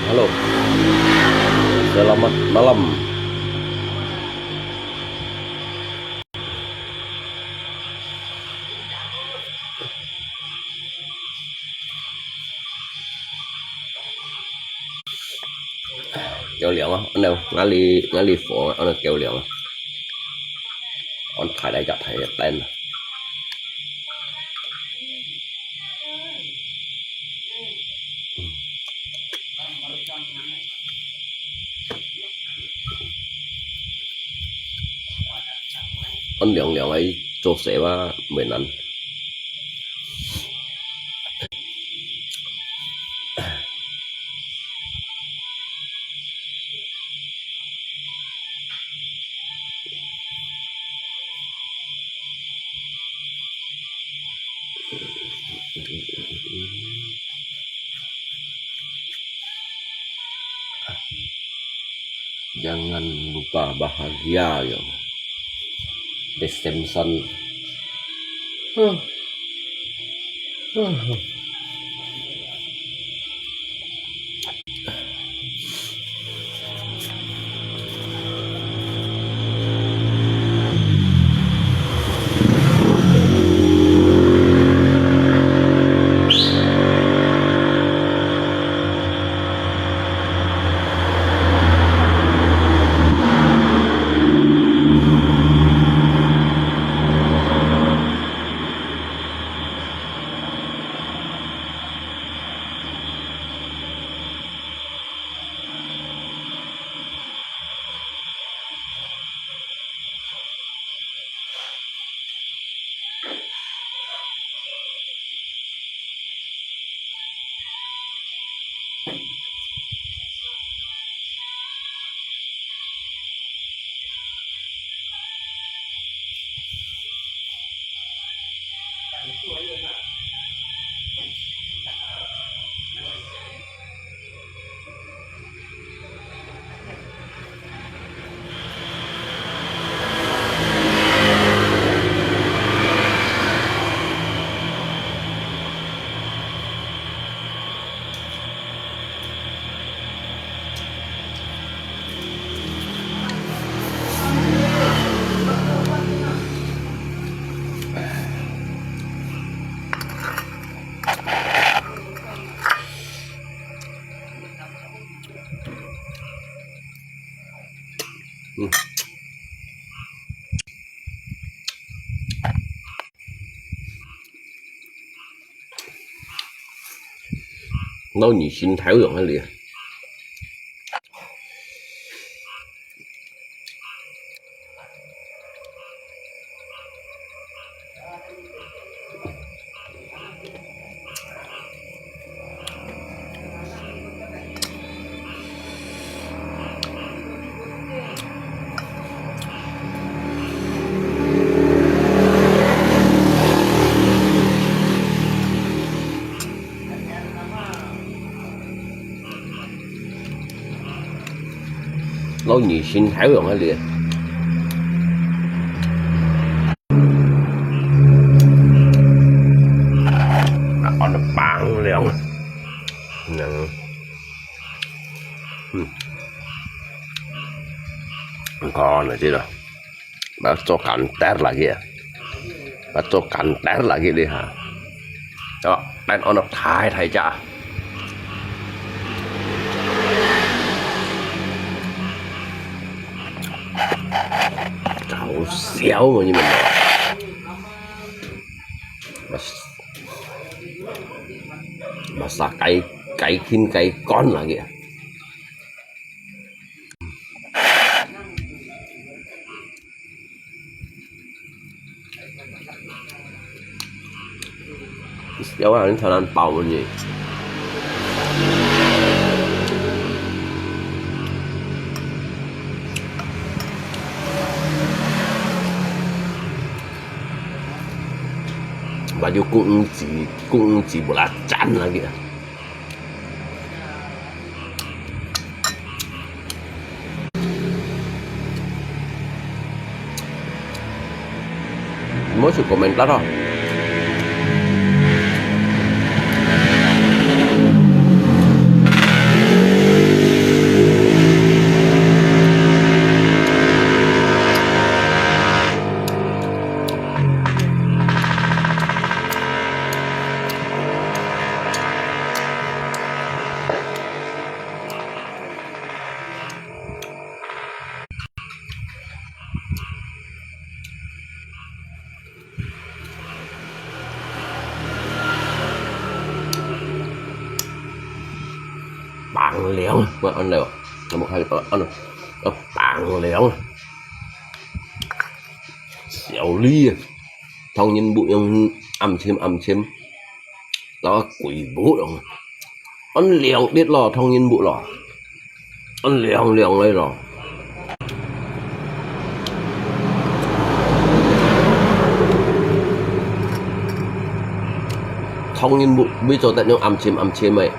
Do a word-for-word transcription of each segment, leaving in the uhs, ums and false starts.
Halo, selamat malam. Kéo lióng á, ăn nè, ngã lì, ngã lì phổ, ăn nè kéo lióng á. Ăn thái đại giặc thái tên. Ăn lióng lióng ấy, cho sẻ ba, mệt lắm. Jangan lupa bahagia ya. The Simpson. Huh. Huh. 嗯。老二心頭用个哩。 老二心頭用个哩。啊，放了放了。嗯。嗯，你看，你知道，把做干derr lagi啊，把做干derr lagi lihat. Oh, pan ono thái thái cha. Kau siau ni memang. Mas, masak kai, kai kin, kai kon lagi. Siau ah, ni thailand bao ni. Baju kung ung ji, kung ung ji belacan lagi. Mesti komentar ha. Pang liang, buat anda. Kamu hai apa anda? Oh, pang liang. Siau li. Thong yin bu yang am chim am chim. Lo kui bu yang. An liang dit lo, thong yin bu lo. An liang liang lai lo. Thong yin bu, bu cho dat yang am chim am chim ai.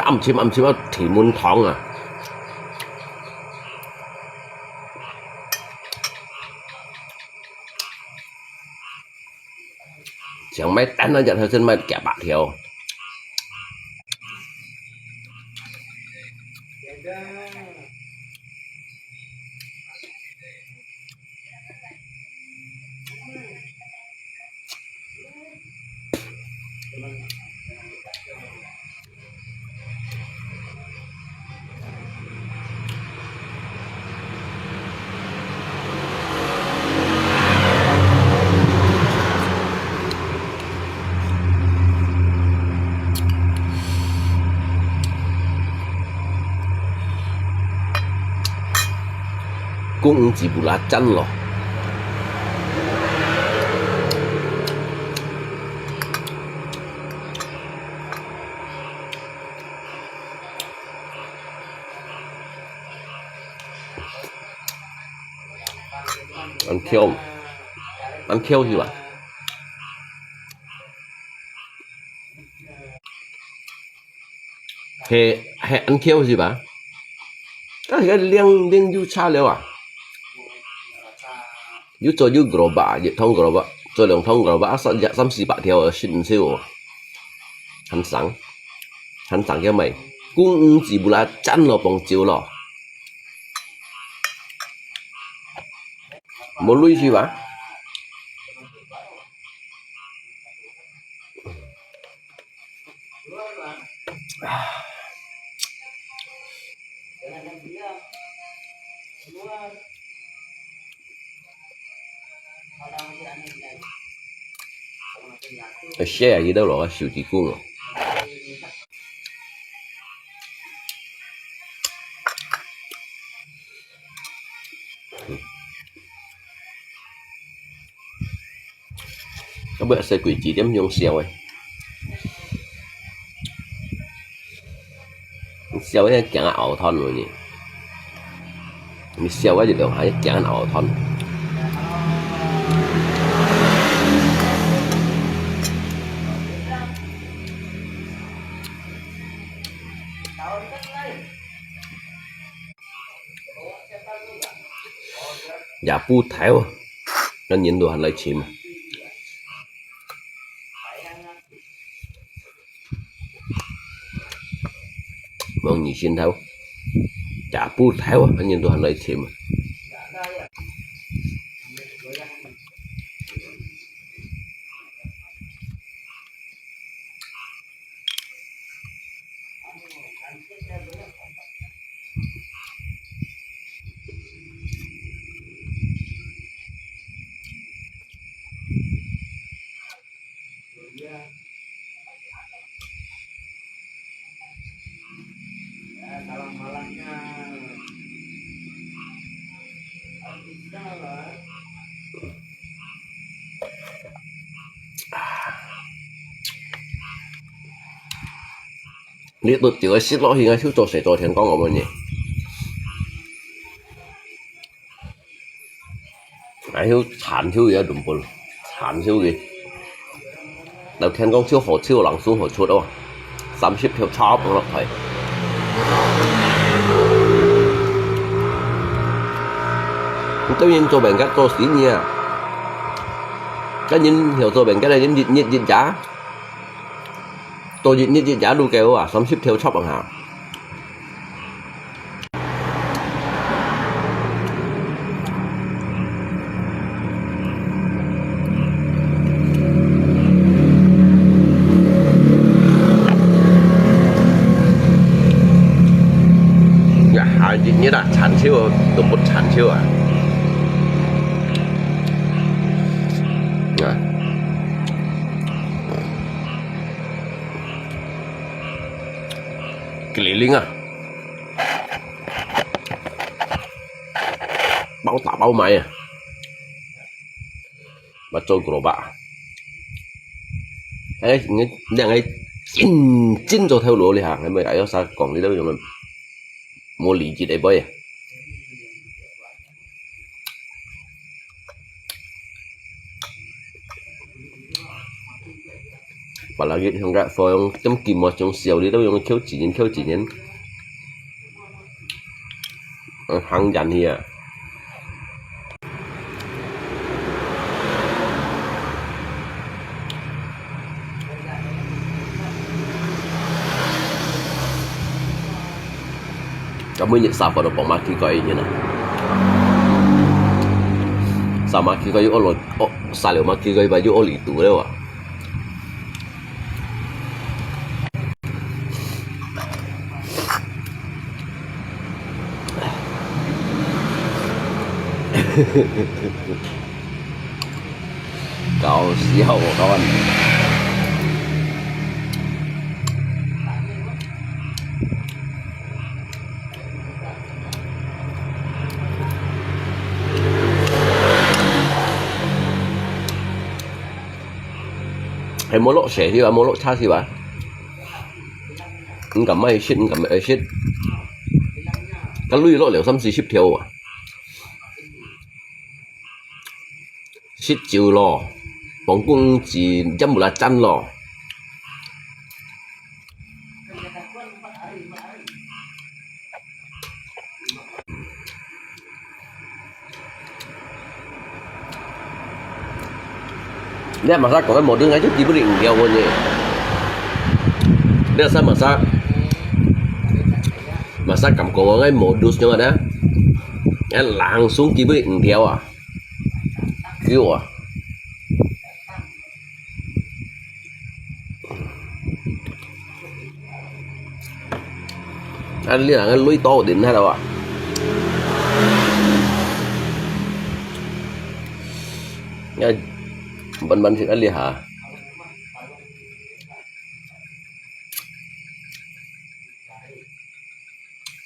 Am chim am chim ai, thim mun thong ah. Chang mai tan na, jat hoi sen mai kia bak thiau. Kung ung ji belacan lo. An khiau. An khiau hiu ah. He, he an khiau hiu ah. Kan he liang, liang yuk cha liau ah. Yuk cho yuk gerobak, yuk thong gerobak, cho liang thong gerobak, ah, sa, ya, sam si bak thiau, sin siu. Han sang. Han sang kia mai. Kung ung ji belacan lo, pong jiu lo. Mo lui hiu ah. Ai, siau ah, kito lo, siau ji kung lo. Ka buat sai kui ji tiam yong siau eh. Siau eh, kiang ah ao thon lo ni. Ni siau eh, ji liau hai kiang ah ao thon. Ya bu tau, nan yin do han lai chim. 望你心頭，也不頭啊，反正都還來尋啊。你都叫佢食落去，𠊎就做事做天光，𠊎問你。 哎喲，慘手个，全部慘手个。老天公手好手，人手好出哦，三十條插落去。你對人做餅乾做死你啊！該人曉做餅乾个人一日一日呀，做一日一日都夠啊，三十條插啊！ 呀，下一日啊，慘手哦，都不慘手啊。啊。 keliling啊，包打包賣啊，乜做gerobak啊。哎，你兩個真真做頭路哩哈，你咪哎喲，講你都用無理解个杯啊。 Apalagi yung kat phone, yung kim mo yung siyaw dito, yung cute, cinin, cute, cinin. Ang hanggan hiya. Kamu nyit sapa do pong maki ko ini na. Sa maki ko yu olo, o, sa liu maki ko yu ba yu oli tu le wa. Kawan siau, kawan. Hay molok seh siwa, molok cha siwa. Engkam mai sit, engkam mai sit. Kalui lo liau sam si sip thiau ah. Sit jiu lo, bongkung ji jam bula chan lo. Dia masa kau kan modus aja di beri dia wonye. Dia sa masa masa kam kau ngai modus nyo ada. Ya langsung di beri dia ah. Kiu ah. Ăn li ang lui to đến ha đâu à. Nghe bắn bắn thì ăn li hả?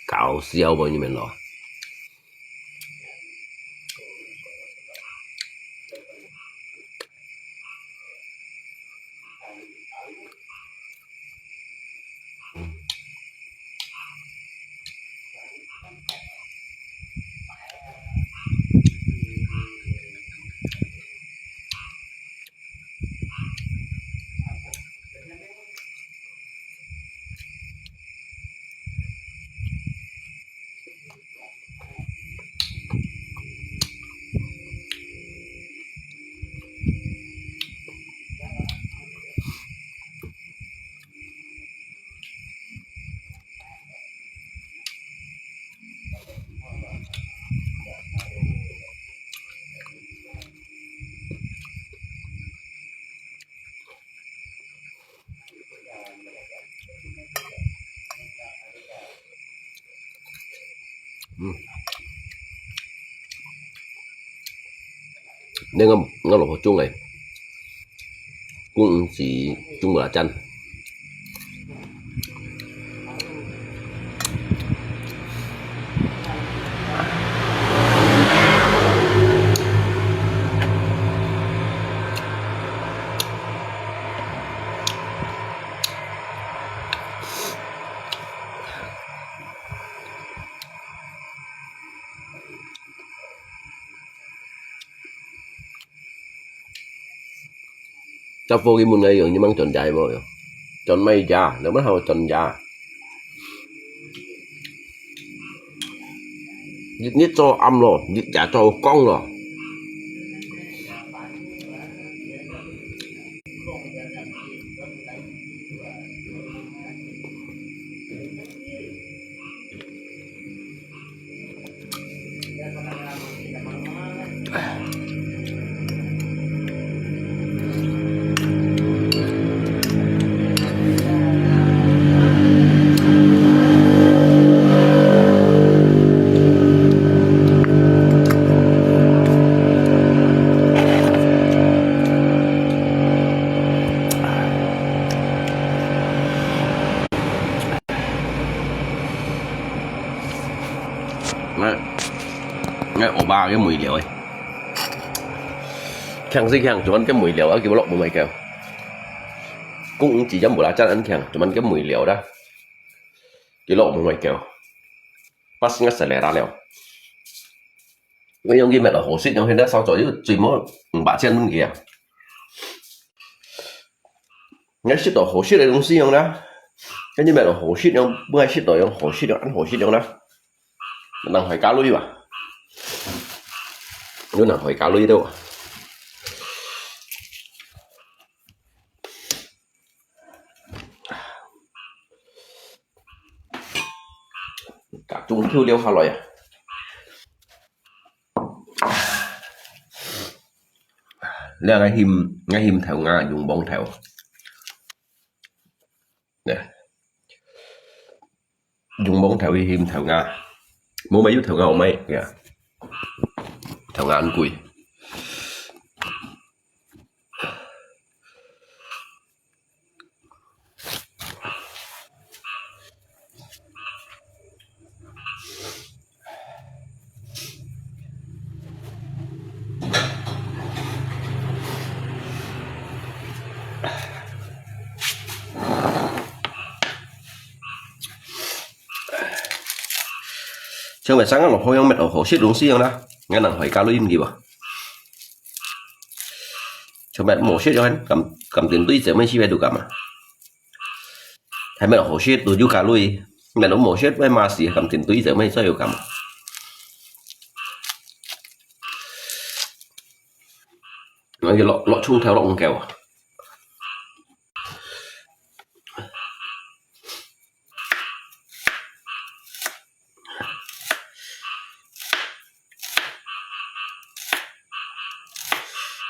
Cáo siêu bao nhiêu mình lo. 嗯。你看，我老婆种个，公鸡种个啦，真。Chau phô kì mun ngai yong, nyi mang chon jai bo yong. Chon mai ja, lơ mah hau chon ja. Nit nit cho am lo, nit ja cho kong lo.𠊎，𠊎阿爸个梅寮誒，強是強，做麼个梅寮啊，佢落無賣狗。公雞真無啦，真恁強，做麼个梅寮啦，佢落無賣狗。Pas ngat selera了。 𠊎用佢買到好食，用現在燒酒又最無五百千問題啊。𠊎食到好食个東西用啦，跟你買到好食用，毋係食到用好食用，恁好食用啦。人會加鐳吧？有人會加鐳的哇。 甲中秋了下來啊。這个芎，𠊎芎頭啊，用黃頭。呢，用黃頭去芎頭啊，無買有頭啊，有買呀，頭啊恁貴。 像𠊎生个老婆樣，乜好食東西樣啦，𠊎能回家錄音个無？像乜無食樣，敢，敢定對這乜西北都敢啊？還乜好食，都有家錄，乜都無食，乜嘛是敢定對這乜再有敢啊？我去落，落蔥頭落紅椒啊！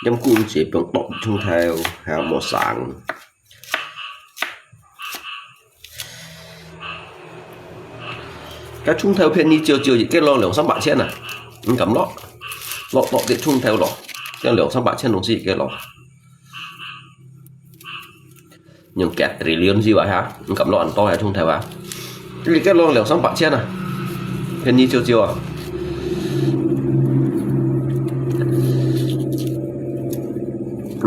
因為公雞放落蔥頭，還有無生。該蔥頭便宜少少，一個落兩三百千啊，毋敢落，落多啲蔥頭咯，像兩三百千東西一個落。 用幾triliun係吧哈？你敢落恁多个蔥頭啊？你个落兩三百千啊，便宜少少啊。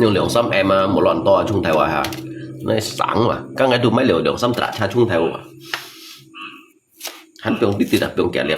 用兩三M啊，無落恁多啊，蔥頭啊哈。該生嘛，剛才都買了兩三隻車蔥頭啊，還放滴滴啊，放幾粒。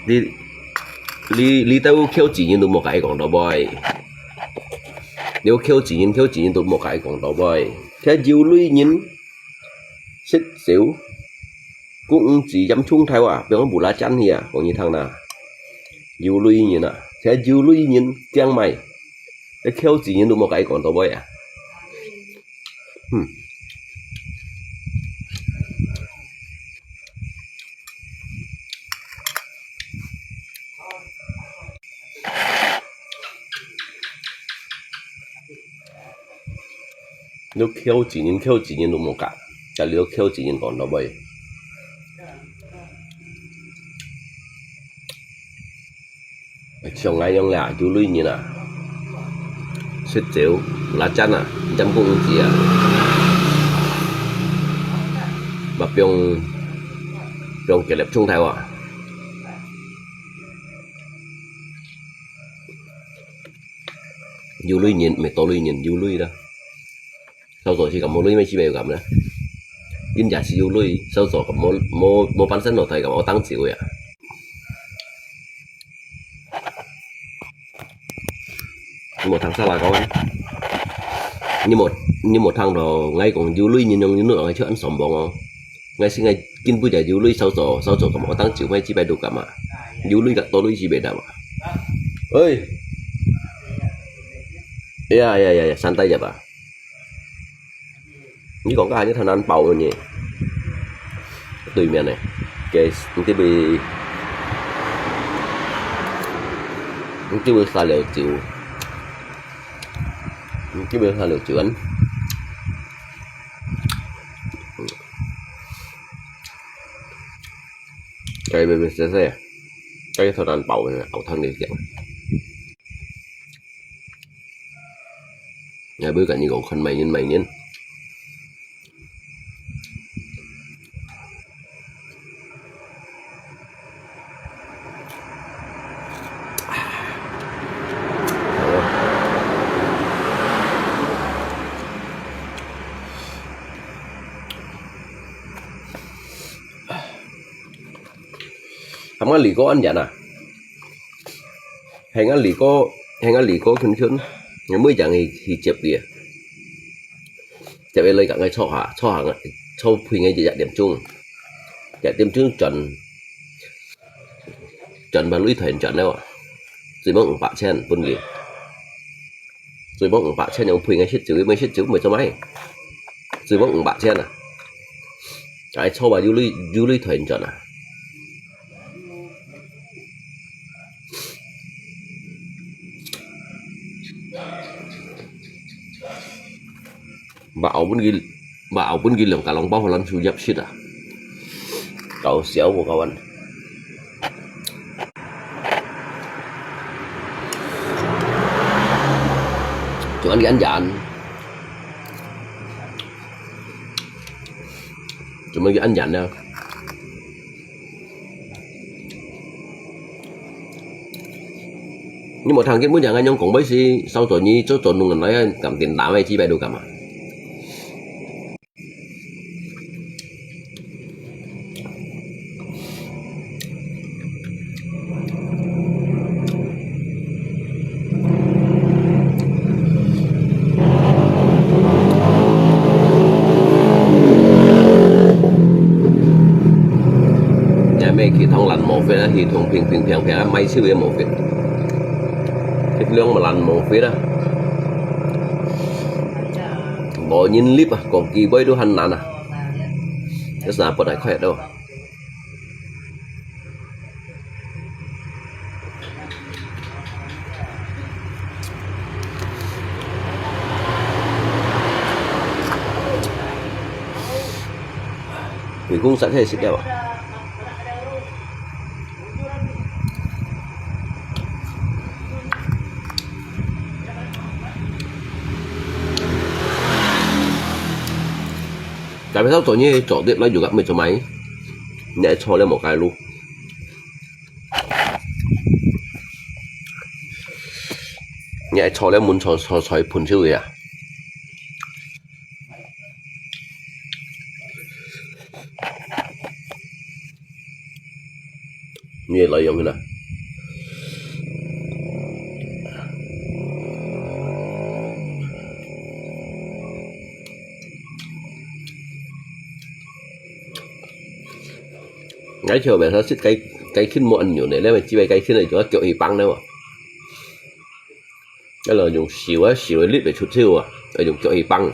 你，你，你兜客家人都無甲佢講到尾。你客家人，客家人都無甲佢講到尾。這有鐳人，食少，公子飲衝頭啊，變成無啦戰去啊，講你聽啦。有鐳人啊，這有鐳人驚賣。這客家人都無甲佢講到尾啊。嗯。 你客家人，客家人都無甲，但你客家人講到尾。 像𠊎樣啦，有鐳人啊，食少，啦戰啊，佔公子啊，嘛放，放結粒衝頭啊。有鐳人，毋係多鐳人，有鐳啦。 少做係敢無鐳，乜係毋係有敢呢？人家係有鐳，少做敢無，無，無半仙落台敢，我當酒呀。你無聽啥話講啊？你無，你無聽到，𠊎講有鐳人用，你弄來就恁爽望哦。 𠊎係𠊎根本就有鐳少做，少做敢，我當酒乜幾百度敢啊？有鐳个多鐳幾百度啊？喂，哎呀呀呀呀，三大一啊！你講个還係頭難包呢？對面呢，該你這位，你這位三六九，你這位三六九啊？ 該微微細細啊，該頭難包个，熬湯个樣。也毋敢你講看賣人賣人。喊𠊎二哥恁樣啊？喊𠊎二哥，喊𠊎二哥近近，𠊎每日去，去接佢啊。接佢來甲𠊎坐下，坐下，坐陪𠊎一點鐘，一點鐘轉，轉把鐳團轉了啊，最尾五百千分佢。 最尾五百千用陪𠊎食酒，毋食酒毋做麼个。最尾五百千啊！𠊎坐啊，有鐳，有鐳團轉啊！話後分佢，話後分佢兩家兩包好難收入息啊！搞笑無搞完。 做麼个恁樣？做麼个恁樣呢？你無聽見本人恁樣講，會係少做你做做弄人來啊，敢定打咩幾百度幹嘛？ 也毋係去當爛無fit啊，去當平平平平啊，買手也無fit。去量嘛爛無fit啊。無人力啊，講幾杯都還難啊。這三不太快都。 佢講實在食了啊。Tapi sa做你做得來有个，毋係做麼个？你愛坐了無該路。你愛坐了門坐坐坐噴手个啊！你也來用啦。 𠊎就袂使食雞，雞筋無恁軟呢，你咪只會雞筋啊，用腳去挷呢嘛。該種用手啊，手啊，力袂出手啊，愛用腳去挷。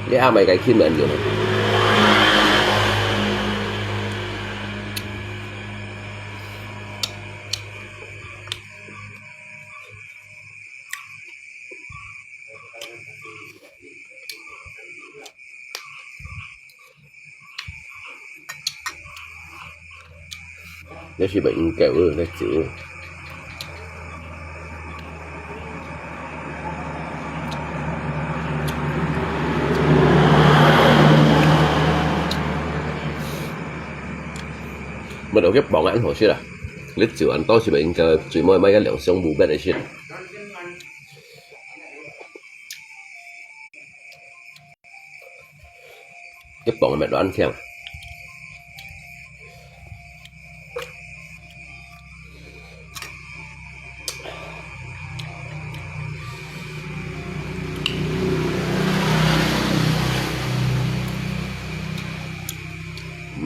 你阿買雞筋無恁軟呢。 這係毋夠个，來煮。毋係，該磅恁好食啊！你煮恁多係毋係應該最尾買個兩箱無別个食？ 一磅个麥卵香。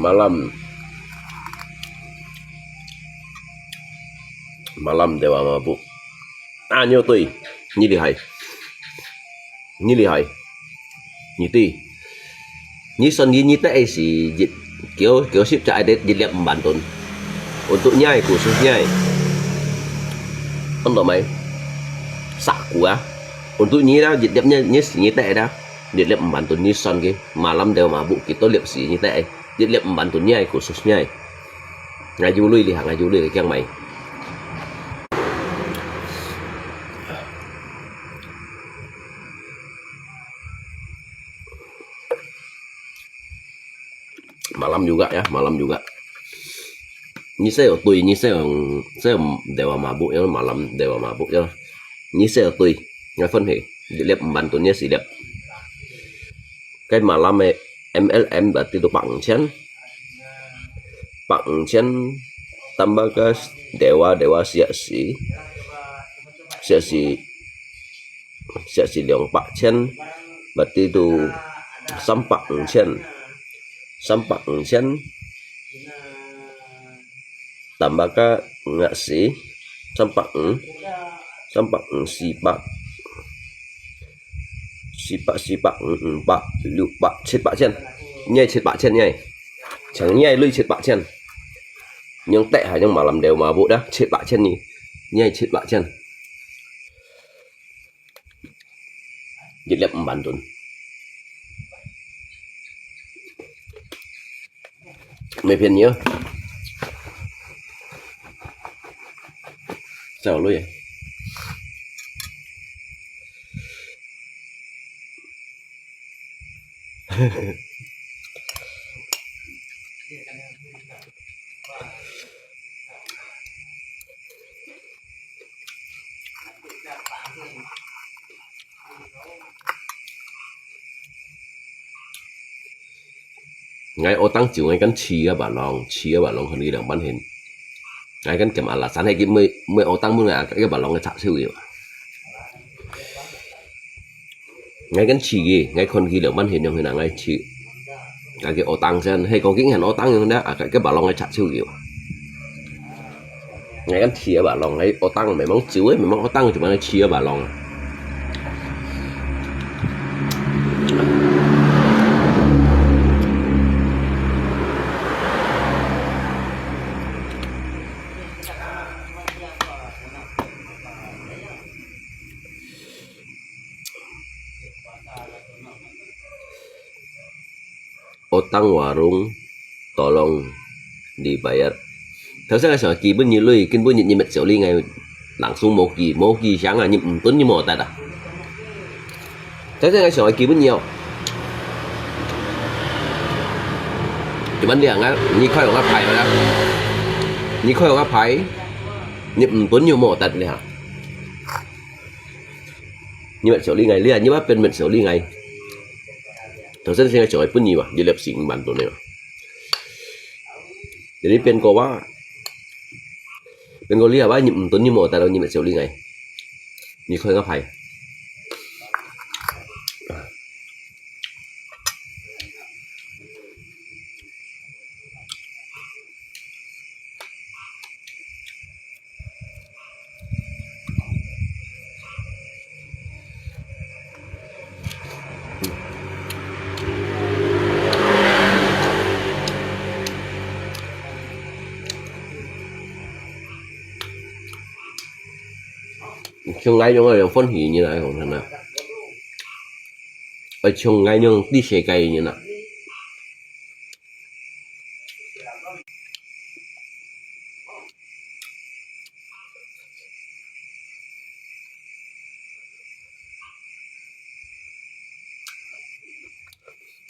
Malam, malam Dewa Mabuk. 啊，你對，你厲害，你厲害，你對。你算你，你得係一九，九十隻，一粒五萬噸。Untuk niya khususnya, untuk mai, saku ah. Untuk niya, 一粒你，你係你得啦，一粒五萬噸你算佢，malam Dewa Mabuk幾多粒係你得，一粒五萬噸niya khususnya。 𠊎有鐳哩，𠊎有鐳哩，驚買。Malam juga ya, malam juga. Ni saya tui, ni saya, saya Dewa Mabuk ya, malam Dewa Mabuk ya. Ni saya tui, ngai phun he, 一粒五萬噸呢，係一粒。 Cái malam này, M L M berarti itu 百五千。百五千 tambah ke Dewa, Dewa siap si, siap si, siap si 兩百千，berarti itu 三百五千。三百五千。 Tambah ka ngak si, 三百五，三百五，四百，四百，四百，五，五百，六百，七百千。你係七百千，你係。像你係鐳七百千。你用得還用malam Dewa Mabuk啊，七百千呢，你係七百千。 一粒五萬噸。沒騙你啊。真有鐳。 𠊎otang酒，𠊎跟試个白龍，試个白龍，看佢兩半天。𠊎跟兼阿拉山，係佢每，每otang分𠊎个白龍个插手个。 𠊎跟試个，𠊎看佢兩半天樣，佢拿𠊎試。𠊎个otang先，係講佢很otang樣呢，啊，个白龍个插手个。𠊎跟試个白龍，𠊎otang memang酒个，memang otang，就幫佢試个白龍啊。 Otang warung, tolong dibayar. Thâu sa ngai só kì bun nyi lui, kin bun nyi nyi met siau li ngai langsung mô kì, mô kì siang a, nyi mtun nyi mô tat a. 但是𠊎想愛基本要，一萬兩啊，你看有个牌啦，你看有个牌，你毋蹲又無得了。你乜少你𠊎，你啊，你乜變乜少你𠊎。頭先先想愛分你嘛，一粒四五萬噸个嘛。你變過哇，變過你啊，你毋蹲你無得了，你乜少你𠊎。你看个牌。像𠊎樣个歡喜人啊，講真啊，愛像𠊎樣知世界个人啊。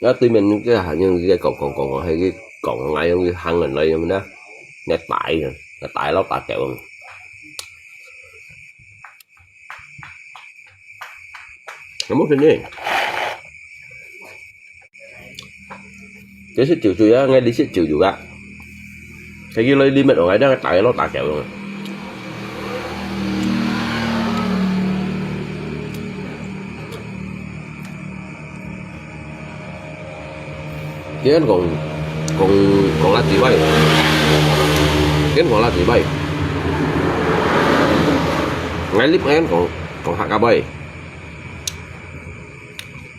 該對面該還有一個講講講講，還有講講，還有行人來，有無呢？該大个，該大个老大狗。 有無聽見？這食酒醉啊，𠊎這食酒醉啊。佢叫你你乜同𠊎這打老打狗啊。佢講講講垃圾話，佢講垃圾話。𠊎你𠊎講講客家話。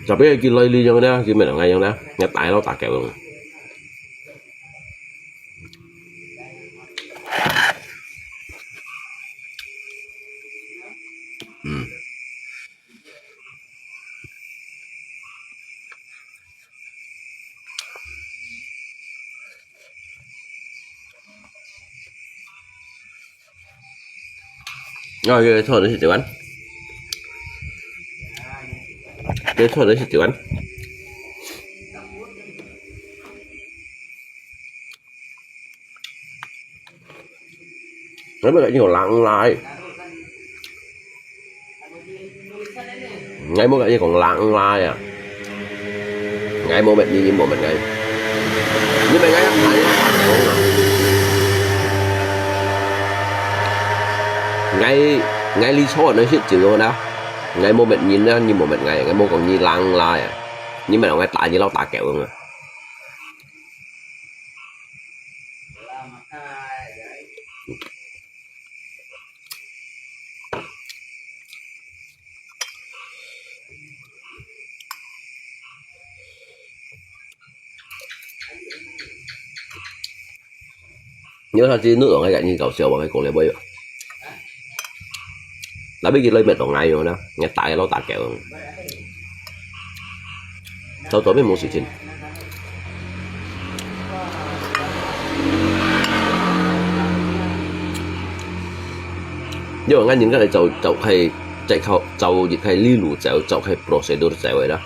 Tapi佢來你樣呢，佢乜同𠊎樣呢，𠊎打老打狗。嗯。 哦，佢錯的係點樣？佢錯的係點樣？𠊎無恁樣冷來。 𠊎無甲你講冷來啊。𠊎無搣你，你無搣𠊎。你搣𠊎啊，𠊎，𠊎，𠊎你錯，你識做啦。𠊎無搣人啊，你無搣𠊎，𠊎無講你冷來啊。你搣𠊎打你老打狗啊。 你有啥子，你同𠊎講，你搞笑，𠊎講了無有？ Tapi佢來搣到𠊎樣啦，𠊎打个老打狗。早早就無事情。因為𠊎人家係走走係在靠走一個理路走，走係prosedur走个啦。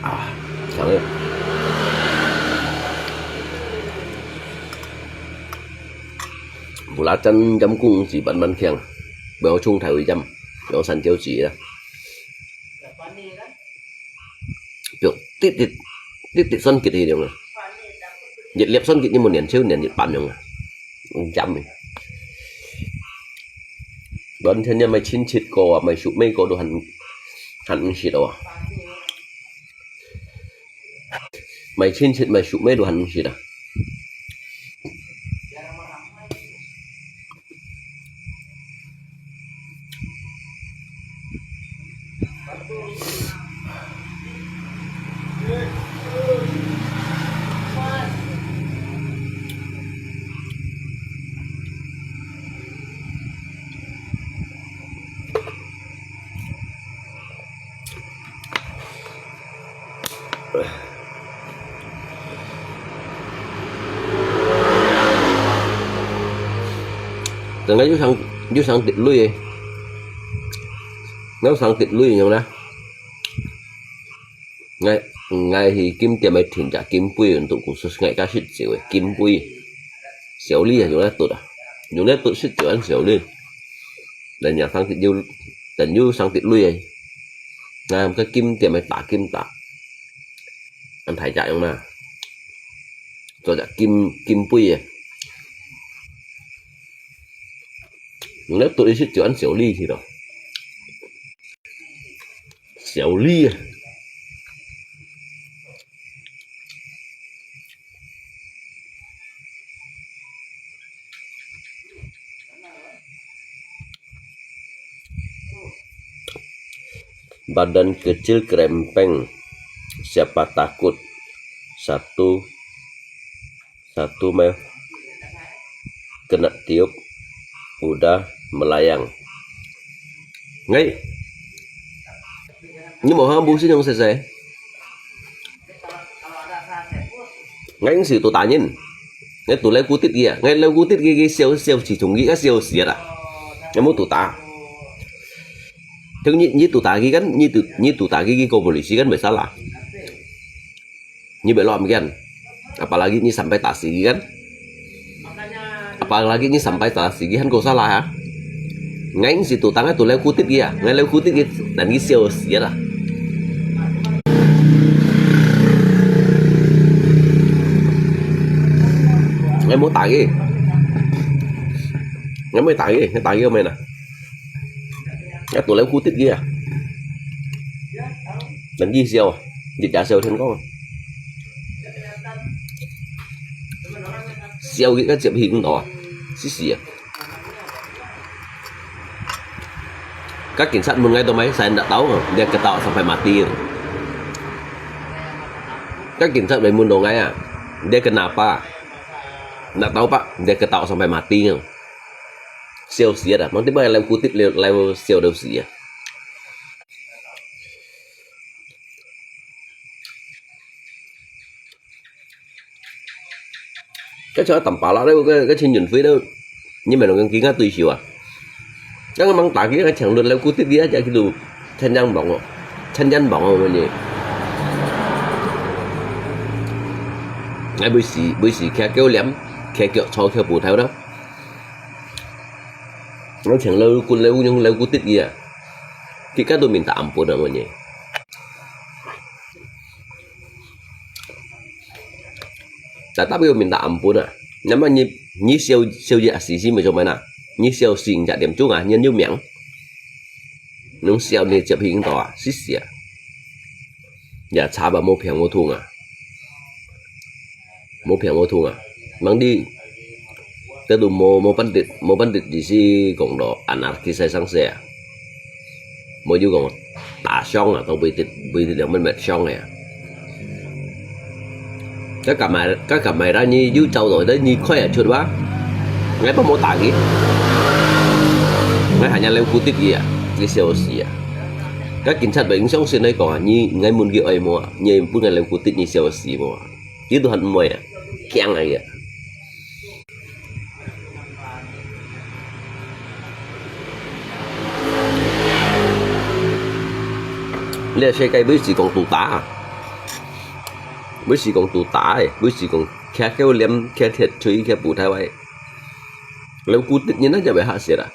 啊，香个。Belacan jangkung si Ban Ban Khiang，不要冲太會jam，用三椒子啦。 就滴滴滴滴酸澀个樣啊。一粒酸澀，你無黏手黏一半樣啊，嗯，jam个。Ban天天買親戚个啊，買叔妹个都還還毋食哦啊。買親戚買叔妹都還毋食啊。Tengah又想又想滴泪，又想滴泪样啦。 𠊎𠊎去金店个訂隻金杯，untuk khusus𠊎个食酒个金杯，燒梨啊，用來燉啊，用來燉食酒恁燒梨。等下生滴又等又生滴淚个，𠊎个金店个打金打，恁大隻樣啦，做隻金金杯个，用來燉食酒恁燒梨去咯。 燒梨啊。Badan kecil kerempeng, siapa takut? Satu satu mah kena tiup, udah melayang. Ngai. Ni mo ha bu si nyong sese. Ngai si tu tanyin. Ngai tu leu kutit kia. Ngai leu kutit kia kia siau siau si chung kia siau siat ah. Ngai mo tu ta. Thung ni ni tu ta kia kan ni tu ni tu ta kia kia ko polisi kan masalah. Ni belok ambian. Apalagi ni sampai tasigi kan? Apalagi ni sampai tasigi kan ko salah ha. Ngai si tu tang tu leu kutit kia, ngai leu kutit kia dan ki siau siat ah. Ngai mo tagi. Ngai mo tagi, ngai tagi ko mai na. Ngai tu leu kutit kia. Dan ki siau, di ja siau thiên kong. Siau ki ka chep hing to, si si ah. Ka cảnh sát mun ngai to mai, saya ndak tahu, dia ketawa sampai mati. Ka cảnh sát mai mun to ngai ah, dia kenapa? Ndak tahu pak, dia ketawa sampai mati. Siau siat ah, mang ti bai leu kutit leu leu siau leu siat. Ka cha tam pala leu ka ka chin yun fui leu. Ni mai long ki nga tui siu ah. Ka mang ta ki ka chang lu leu kutit dia ja ki lu. Chan yang bang oh. Chan yan bang oh ni. Ngai bui si bui si kia kêu liam, kia kêu cho kia bu thai đó. Ngai chang leu kun leu nyung leu kutit kia. Ki ka tu minta ampun ah mo ni. Tatap yo minta ampun ah. Nama ni ni siau siau ya si si mo chong mana? Ni siau sing ja tiam chung ah, ni yo miang. Nung siau ni chep hing to ah, si si ah. Ya cha ba mo piang mo thung ah. Mo piang mo thung ah. Mang di. Te tu mo mo pandit mo pandit di si kong do anarkis sai sang se ah. Mo yu kong ta siang ah, tao bui tit bui tit yang men met siang ah. Ka ka mai ka ka mai ra ni yu chau do da ni khoi ah chut wa. Ngai pa mo ta ki. Ngai hanya leu kutit ki ah, ki siau si ah. Ka cảnh sát ba ing siang sin nai kong ah, ni ngai mun ki oi mo ah, ni pun ngai leu kutit ni siau si mo ah. Ki tu han mo ah, kiang ah ya. Lê xe cái bữa gì còn tụ tá à? Bữa gì còn tụ tá ấy, bữa gì còn kia kéo liếm, kia thiệt chuối, kia bù thái vậy. Leu cú tít như nó chả phải hạ xiết à?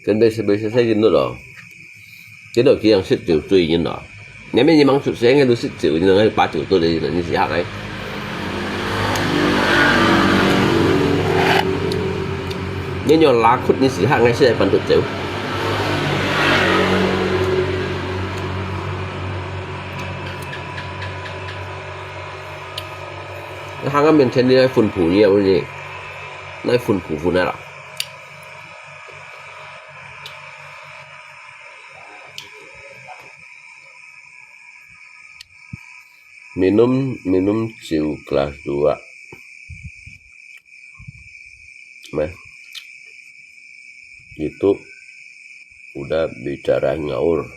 Kan bai sa bai sa sa jin lo. Jin lo kiang sit jiu cui jin lo. 你乜你吂出聲，你都食酒，你能把酒倒了，你試下哎。你有拉苦，你試下哎，試下半度酒。你行到面前，你來分布你啊，你來分布分啊啦。 Minum, minum ciu gelas dua. Meh. Itu udah bicara ngaur.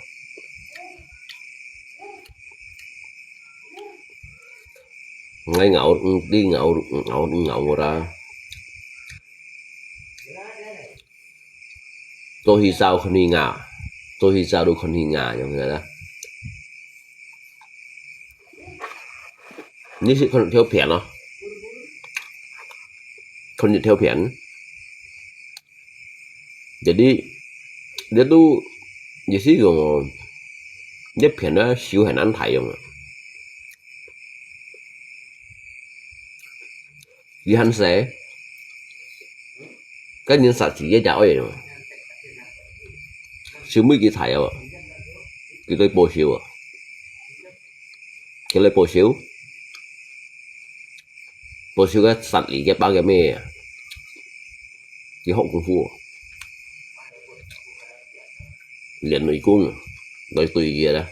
Ngai ngaur, enti ngaur, ngaur, ngaur ah. Tohi sao khon hi nga. Tohi sao du khon hi nga, yong na. Ni si khon theo phiền lo. Khon ni theo phiền. Jadi, dia tu, dia si yong, dia phiền đó siu hẳn ăn thải yong. Li hàn sê, cái nhìn sạch chỉ dễ chả oi. Siu mui kì thải à, kì tôi bổ siu à, kì tôi bổ siu, bổ siu cái sạch lý cái bao cái mê à, kì hậu công phu à. Liên nội cung, tôi tùy kia đó.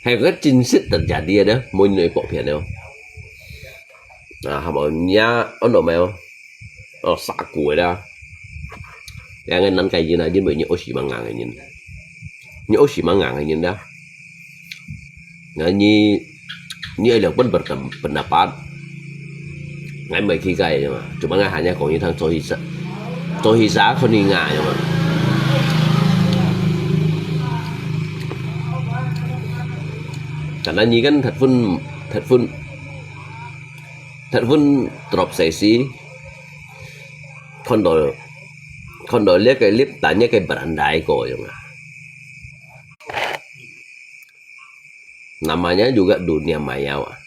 Hay có chính sách tận trả đi đó, mỗi người bỏ phiền đâu. À, hàm ở nhà, ở đâu mà, ở xã của đó. Yang ngan năn cái gì nè, 因為你屋企吂硬个人，你屋企吂硬个人啦。Nah, ni, ni ada pun bertem-, pendapat. Ngai mai kikai ya, cuma ngai hanya kong itang cohisa, cohisa kuninga ya. Karena ni kan thadfun, thadfun, thadfun trop sesi. Kondo, kondo lihat ke lip tanya ke berandai ko ya. Namanya juga dunia maya, wah.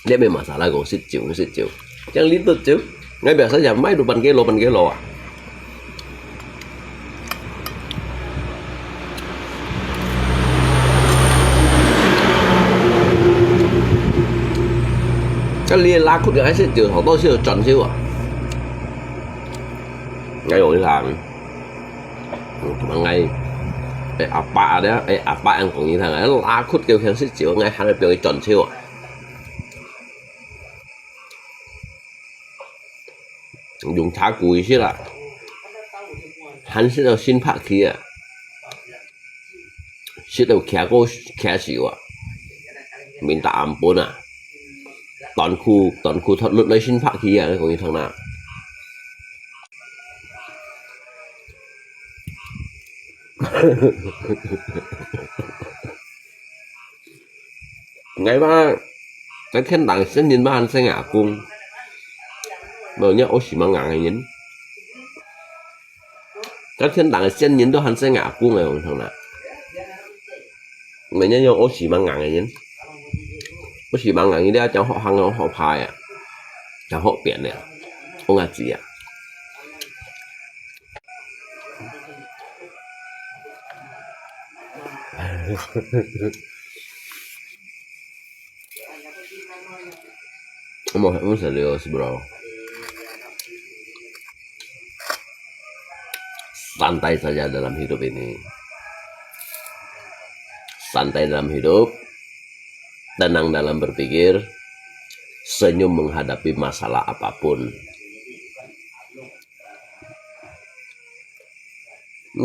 Dia memang salah kong sit ciu, sit ciu. Yang litut ciu. Ngai biasa jam mai dupan kilo, pan kilo ah. Kan lia lakut ngai sit ciu, hok to siu chon siu ah. Ngai yong ni thang. Ngai, eh, apa dia, eh, apa yang kong ni thang. Eh, lakut kêu khen sit ciu, ngai hana piang chon siu ah. Yong cha kui sit ah. Hàn sit tau sin phak khi ah. Sit tau kia ko kia siu ah. Minta ampun ah. Tuan khu, tuan khu thot lut lai sin phak khi ah, kong ni thang na. Ngai ba, cái thiên đàng仙人ba hàn seng ngà kung. Mà nhớ ổ xì mà ngà ngà nhìn. Cái thiên đàng仙人都hàn seng ngà kung này, ông thằng nào. Mà nhớ nhớ ổ xì mà ngà ngà nhìn. Ổ xì mà ngà nhìn, đi chẳng họ hăng, họ phai à. Chẳng họ biển này. Ông ngà gì à. Hemos, hemos salido, bro. Santai saja dalam hidup ini. Santai dalam hidup, tenang dalam berpikir, senyum menghadapi masalah apapun.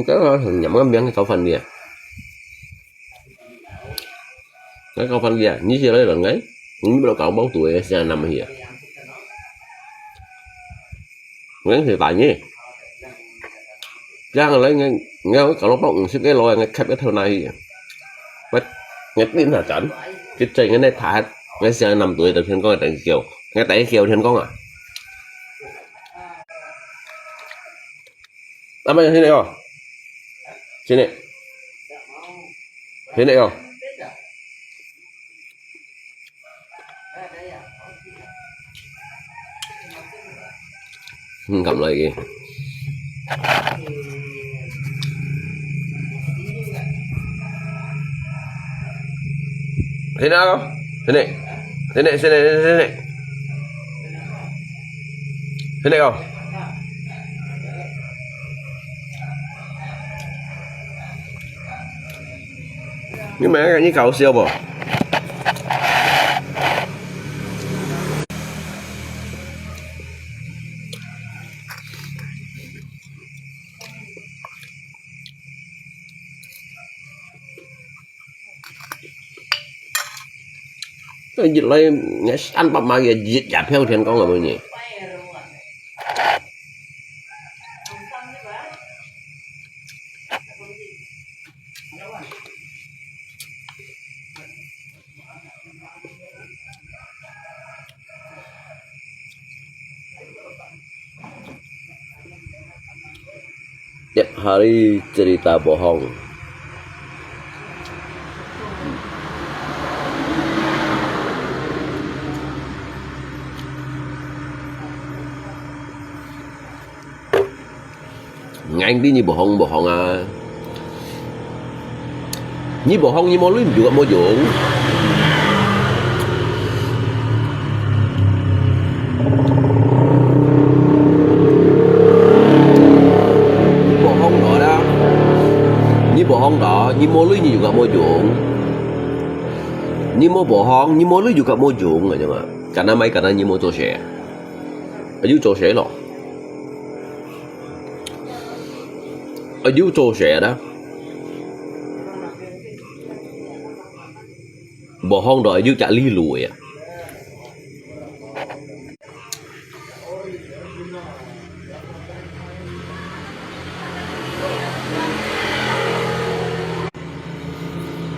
Cái đó là nhắm cái miếng cái khẩu phần kìa. Cái khẩu phần kìa, như thế đấy là ngay. Như là cậu bao tuổi sẽ nằm here. Ngay thì tại nhỉ. Chắc là lấy ngay, ngay cái cậu bao cũng xếp cái lối ngay khép cái thâu này. Bắt ngay tin là chắn. Cái chơi ngay này thả hết. Ngay sẽ nằm tuổi đầu tiên có cái đánh kiểu. Ngay tại kiểu thiên công à. Apa yang sini oh? Sini. Sini oh. Hmm, kam lagi. Sini oh. Sini. Sini, sini, sini, sini. Sini oh. Ni mai ni kau siau bo. Cái dịch lai nghe san bắp mà cái dịch giả theo thiên công là bao nhiêu? Tiap hari cerita bohong. Ngang di ni bohong bohong ah. Ni bohong ni mo lui juga mo jong. Ni bohong đó đó. Ni bohong đó, ni mo lui ni juga mo jong. Ni mo bohong, ni mo lui juga mo jong, ngài nhớ mà. Karena mai karena ni mo 做事. Ayu 做事咯。 Ayu 做事啊。無行到ayu隻哩路啊。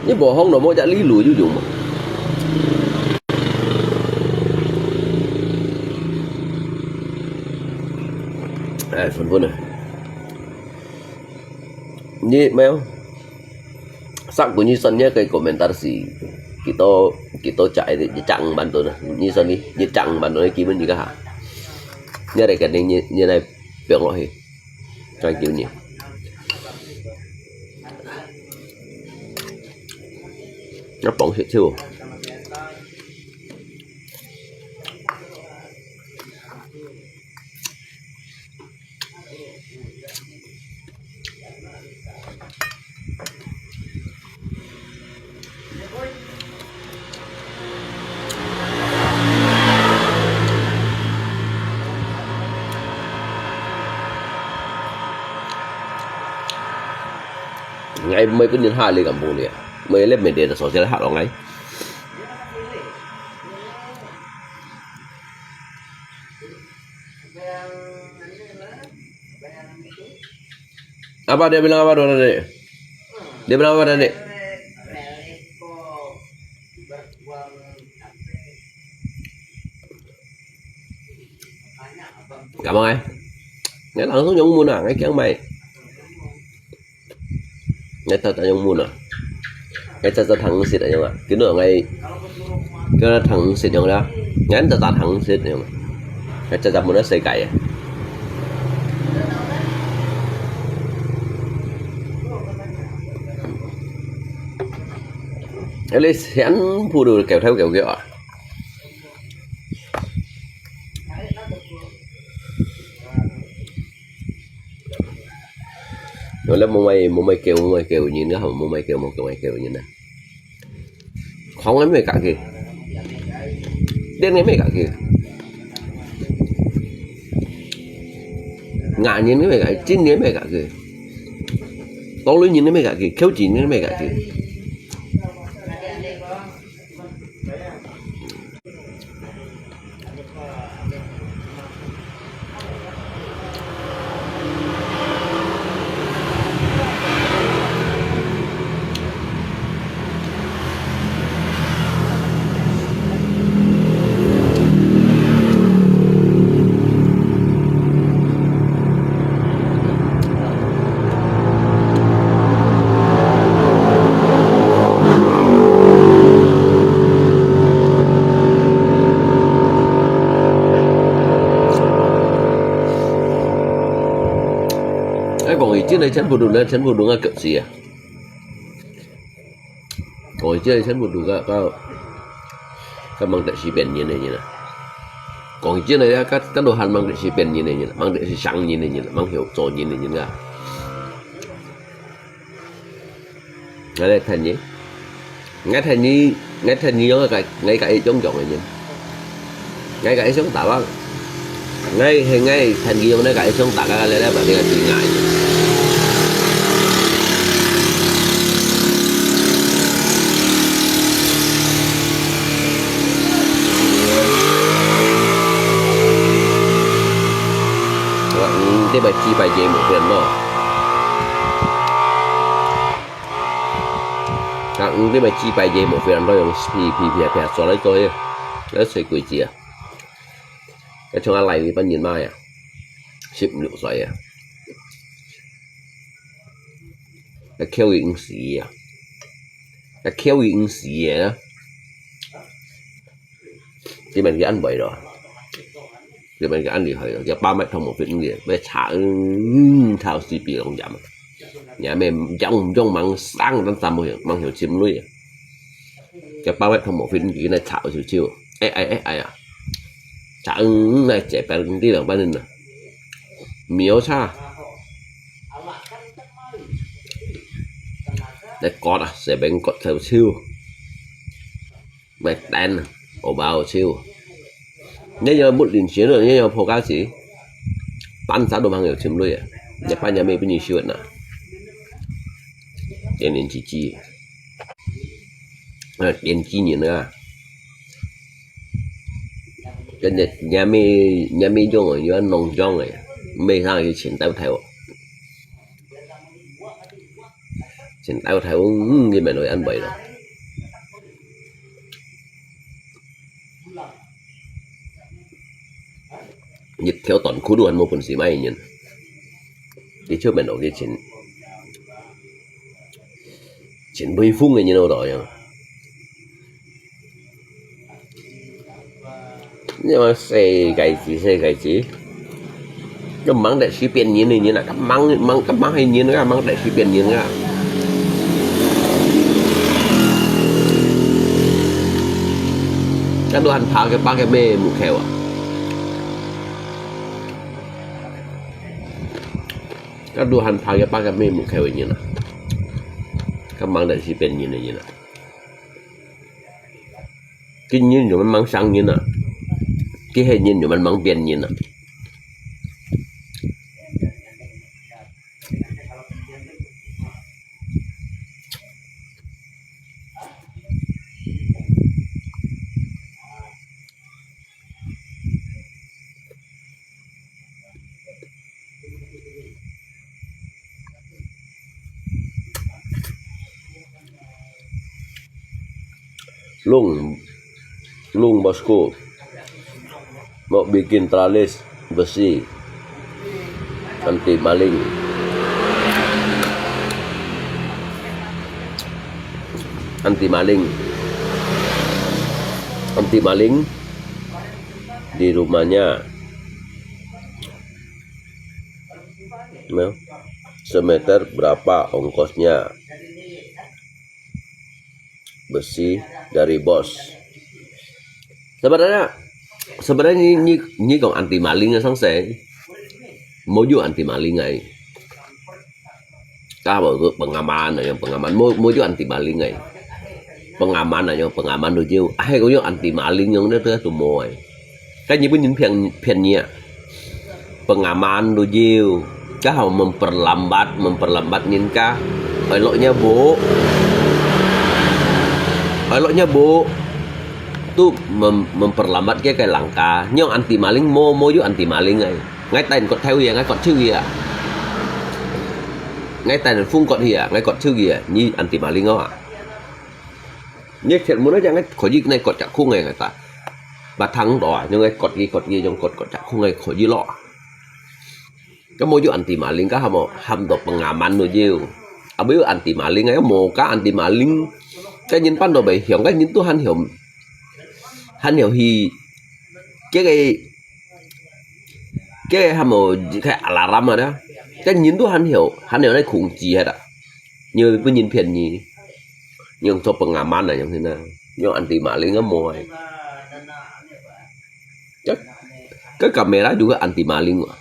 你無行到無隻哩路有用無？哎，分分啊！ 你，沒有。Sa ku ni son ni kay komentar si. Kito, kito cha, ni chang ban to na. Ni son ni, ni chang ban to na, kimen ni ka ha. Ni ada kan ni, ni nai piang lo hi. Chang kiu ni. Nó bỏng xịt thiu. Ngai mai kun nin ha le kam bu le. Mai le me de so se ha lo ngai. Apa dia bilang apa tu tadi? Dia bilang apa tadi? Gampang ai. Ngai langsung nyong mun ah, ngai kiang mai. Ngai ta ta nyong mun ah. Ngai ta ta thang sit ah nyong ah. Kino ngai kino thang sit nyong la. Ngai ta ta thang sit nyong. Ngai ta ta mun ah sai kai ah. At least hian pu du kêu theo kêu kêu ah. Yo le mo mai mo mai kêu mo mai kêu nyin ka mo mai kêu mo kêu mai kêu nyin na. Khong ngai mai ka ki. Den ngai mai ka ki. Nga nyin ngai mai ka, jin ngai mai ka ki. Tong lui nyin ngai mai ka ki, kêu jin ngai mai ka ki. 講起真个全部都，全部都𠊎个子啊。講起真个全部都个，个，个吂得時變人个人啊。講起真个，个，个都還吂得時變人个人，吂得時生人个人，吂曉做人个人啊。 𠊎來聽你，𠊎聽你，𠊎聽你用个，𠊎个一種種个人，𠊎个一種打扮，𠊎係𠊎聽你用个一種打扮，來來把這個最愛。嗯，這擺幾擺節目，不然咯。 啊，你這擺幾擺節目，非常多用皮皮皮皮做來做去，來吹鬼子啊！該像阿賴呢班人嘛呀，十五六歲啊，該口音死啊，該口音死啊！ 這邊佢恁會咯，這邊佢恁厲害咯，佢百米通無fit个，要查，嗯，查死比龍ям。也咩，用用吂生，但三無，吂曉尋雷啊。佢百米通無fit，佢來查少少，哎哎哎哎呀，查，嗯，來這邊，這兩班人啊，秒查。來割啊，這邊割少少。 Mệt tên, ổ bao siêu. Nhớ nhớ mút lìn xuyến rồi, nhớ nhớ phô cá sĩ. Bán xã đồ hàng hiệu chim lui à. Nhật Bản nhà mẹ bên siêu nè. Tên nên chỉ chi. Ờ, tên chi nhìn nữa. Cái nhà, nhà mẹ, nhà mẹ dòng rồi, nhớ nông dòng rồi. Mẹ sang cái chiến đấu theo. Chiến đấu theo, ừ, cái mẹ nói ăn bậy rồi. Nhiệt theo toàn khu đô ăn một phần xì mai nhìn. Cái trước mẹ nói cái chiến, chiến bơi phung cái nhìn đâu rồi. 你話世界事，世界事，都吂得時變人个人啊，都吂，吂，都吂係人啊，吂得時變人啊。該都還怕个，怕个咩目標啊？該都還怕个，怕个咩目標个人啊？都吂得時變人个人啊？ 今日有人吂生人啊，今係人有人吂變人啊。Lung, Lung Bosco, mau bikin tralis besi, anti maling, anti maling, anti maling di rumahnya. Nah, semeter berapa ongkosnya? Besi dari bos. Sebenarnya, sebenarnya ni, ni, ni kong anti maling sang se. Moju anti maling ai. Ka bo tu pengaman, yang pengaman. Mo, moju anti maling ai. Pengaman, yang pengaman tu jiu. Ahai ko yang anti maling yang dia tu tu mo ai. Kan ni pun nyen phian, phian ni ah. Pengaman tu jiu. Kah memperlambat, memperlambat nyen kah. Eloknya bu. Eloknya bu. Tu mem, memperlambat ke ke langkah. Nyong anti maling, mo, mo ju anti maling ai. Ngai tain kot theu ya, ngai kot theu ya. Ngai tain phung kot ya, ngai kot theu ya. Ni anti maling ah. Ngai thiệt muốn nói rằng ngai khỏi gì ngai kot chặt khung ngai ngai ta. Bà thắng đó, nhưng ngai kot gì kot gì, nhưng kot kot chặt khung ngai khỏi gì lo. Cái mô ju anti maling, cái hâm, hâm đó pengaman nó jiu. Abis anti maling, cái mô cái anti maling. Cái nhìn pan đó bê hiểm, cái nhìn tu hẳn hiểm. Hẳn hiểm hi. Cái cái Cái hâm mô khai alarm à đó. 該人都還曉，還曉來控制係啦。因為分人騙你，用做pengaman啊，用現在，用anti-maling啊無啊。該，該kamera juga anti-maling啊。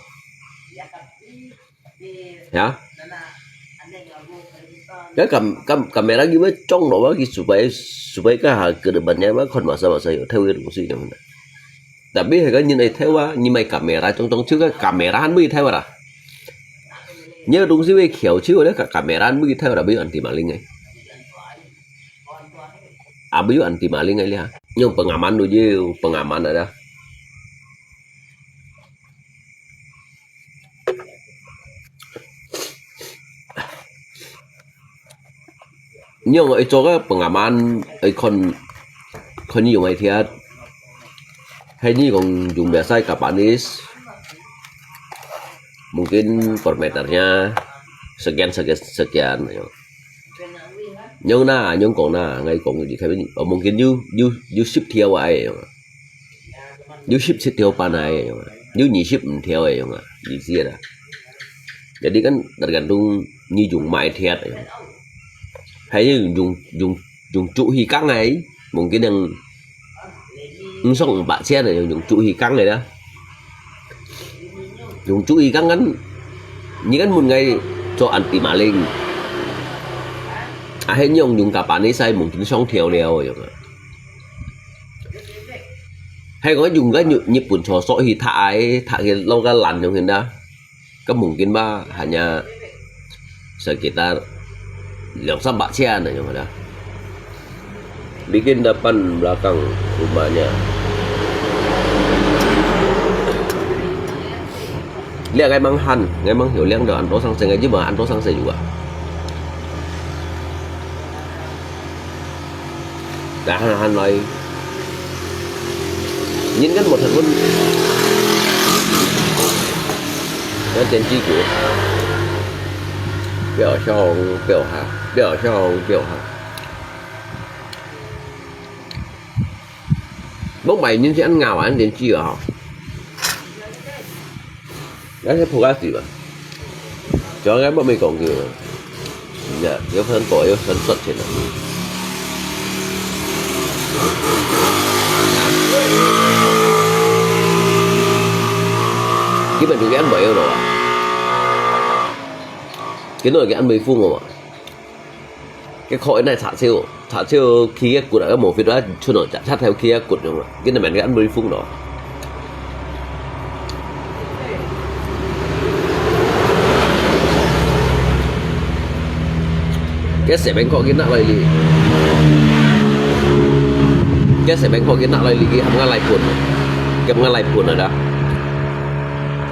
Ya? Kan kam-, kam-, kamera gimana cong lo, supaya, supaya ka ha ke depannya mah kon masa-masa yo, tahu ya, mesti yang mana. Tapi hai kan nyin ai tahu ah, nyin mai kamera, cong-cong ciu ka kamera han mui tahu ah. Nyi dong si wei kiau ciu le ka kamera han mui tahu ah, bayu anti-maling ai. Abayu anti-maling ai liha. Nyong pengaman tu je, pengaman ada. Nyong ai cok a pengaman ai kon, kon ni yung ai thiat. Hai ni kong yung biasa Japanese. Mungkin per meternya sekian, sekian, sekian. Nyong na, nyong kong na, ngai kong di kami ni. Oh, mungkin you, you, you sip thiau ai. You sip sip thiau pan ai, you nyi sip thiau ai, you, you see lah. Jadi kan tergantung nyi yung mai thiat. Hai yung, yung, yung cu hi kang ai, mungkin yang ensong empat sian ai, yung cu hi kang ai dah. Yung cu hi kang kan, nyi kan mun ngai cho anti-maling. Ahen yung, yung kapani sai mungkin song thiau liao, you. Hai kong yung kan Nhật, Nhật Bản cho sok hi thak ai, thak hi lo ka lan yung hin dah. Kan mungkin ba hanya sekitar 两三百千 na yung dah. Bikin depan belakang rumahnya. Lihat ngai mang han, ngai mang hiểu liang dah ăn tô sang se ngai chứ mà ăn tô sang se juga. Dah han han lai. Nyin kan một thành phần. Nó trên chi của. Biểu song, biểu hạ, biểu song, biểu hạ. Bốc mày nyin sẽ ăn ngào ăn trên chi hả? Nó sẽ phù gác gì vậy? Cho cái bốc mày còn gì vậy? Dạ, có phần có, có phần xuất hiện rồi. Cái mình cái ăn bấy rồi à? Cái nồi cái ăn bấy phun rồi à? Cái khỏi này thả theo, thả theo khi cái cột ở cái mỏ phía đó, cho nó chặt theo khi cái cột rồi. Cái này mình cái ăn bấy phun đó. Cái xe bánh có cái nặng lại đi. Cái xe bánh có cái nặng lại đi, cái hầm ngã lại cuộn. Cái hầm ngã lại cuộn rồi đó.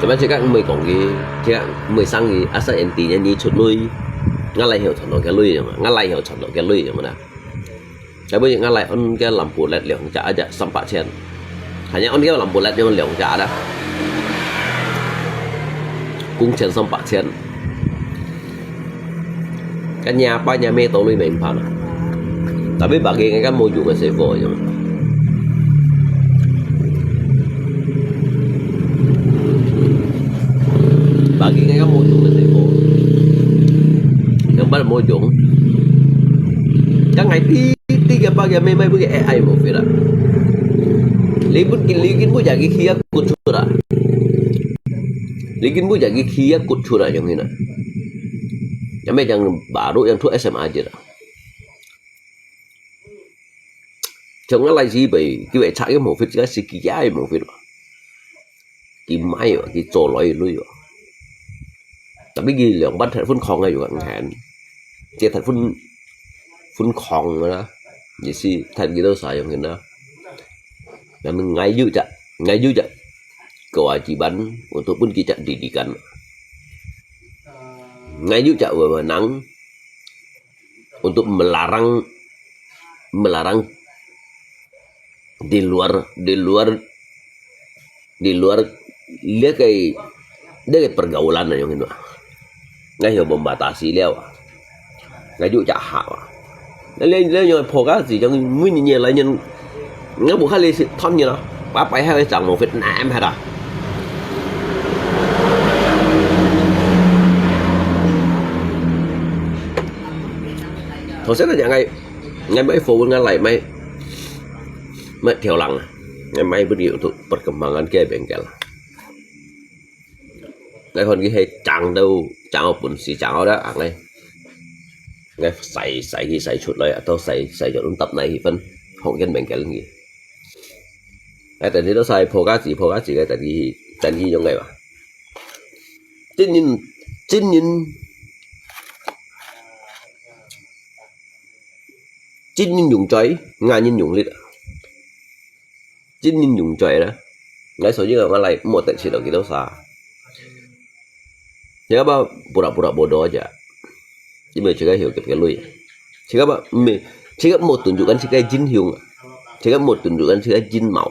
Cho nên chỉ các người còn cái, chỉ các người sang cái, asa enti nha, ni chụp lui. Ngã lại hiểu thằng nó cái lui rồi mà. Ngã lại hiểu thằng nó cái lui rồi mà đó. Tapi ngã lại ăn cái lampu led liang chả aja sampai chen. Hanya ăn cái lampu led yang liang chả đó. Cũng chen sampai chen. Kan nhà ba nhà mẹ tổ lui mình phản. Tapi bagi ngai kan mau dùng cái xe vô chứ. Bagi ngai kan mau dùng cái xe vô. Yang pada mau dùng. Kan ngai ti ti cái bagi mẹ mẹ bagi ai ai mau phê lah. Libun kin ligin bu jadi kia kuchura. Ligin bu jadi kia kuchura yang ina. Yang mẹ yang baru yang tu S M A aja lah. Trong ngã lại gì vậy? Cái vậy chạy cái mỏ phết, cái gì kia cái mỏ phết. Cái máy vậy, cái trò lối lui vậy. Tapi cái lượng bắt thật phun khong ngay vậy ngàn. Cái thật phun, phun khong đó. Jadi si thật cái đó sai yang kena. Yang ngai yu chak, ngai yu chak. Kewajiban untuk pun kita didikan. Ngai yu chak wewenang untuk melarang, melarang di luar, di luar, di luar dia cái, dia cái pergaulan yang itu. Ngai hiu membatasi liao. Ngai yu chak hak. Ngai liao liao yang pho ka si yang mui ni ni lai yang ngai bu khai li si thon ni lo. Ba pai hai chang mo Việt Nam hai da. Saya nak jangan ngai mai phone ngai lai mai mai tiaw lang. Ngai mai pun yu tu perkembangan ke bengkel. Ngai hon ki he chang dau chang pun si chang da ang ngai. Ngai sai sai ki sai chut lai atau sai sai jot un tap nai hi pen hong ken bengkel ngi. Ai tan ni do sai pho ka chi pho ka chi ngai tan ki tan ki yong ngai ba. Chin yin chin yin Chin yin yung choi, nga yin yung lit. Chin yin yung choi na. Ngai so yin nga lai mo tan chi lo ki do sa. Chika ba pura pura bodoh aja. Yin mo chika hiu kep ke lui. Chika ba me chika mo tunjukan chika jin hiung. Chika mo tunjukan chika jin mau.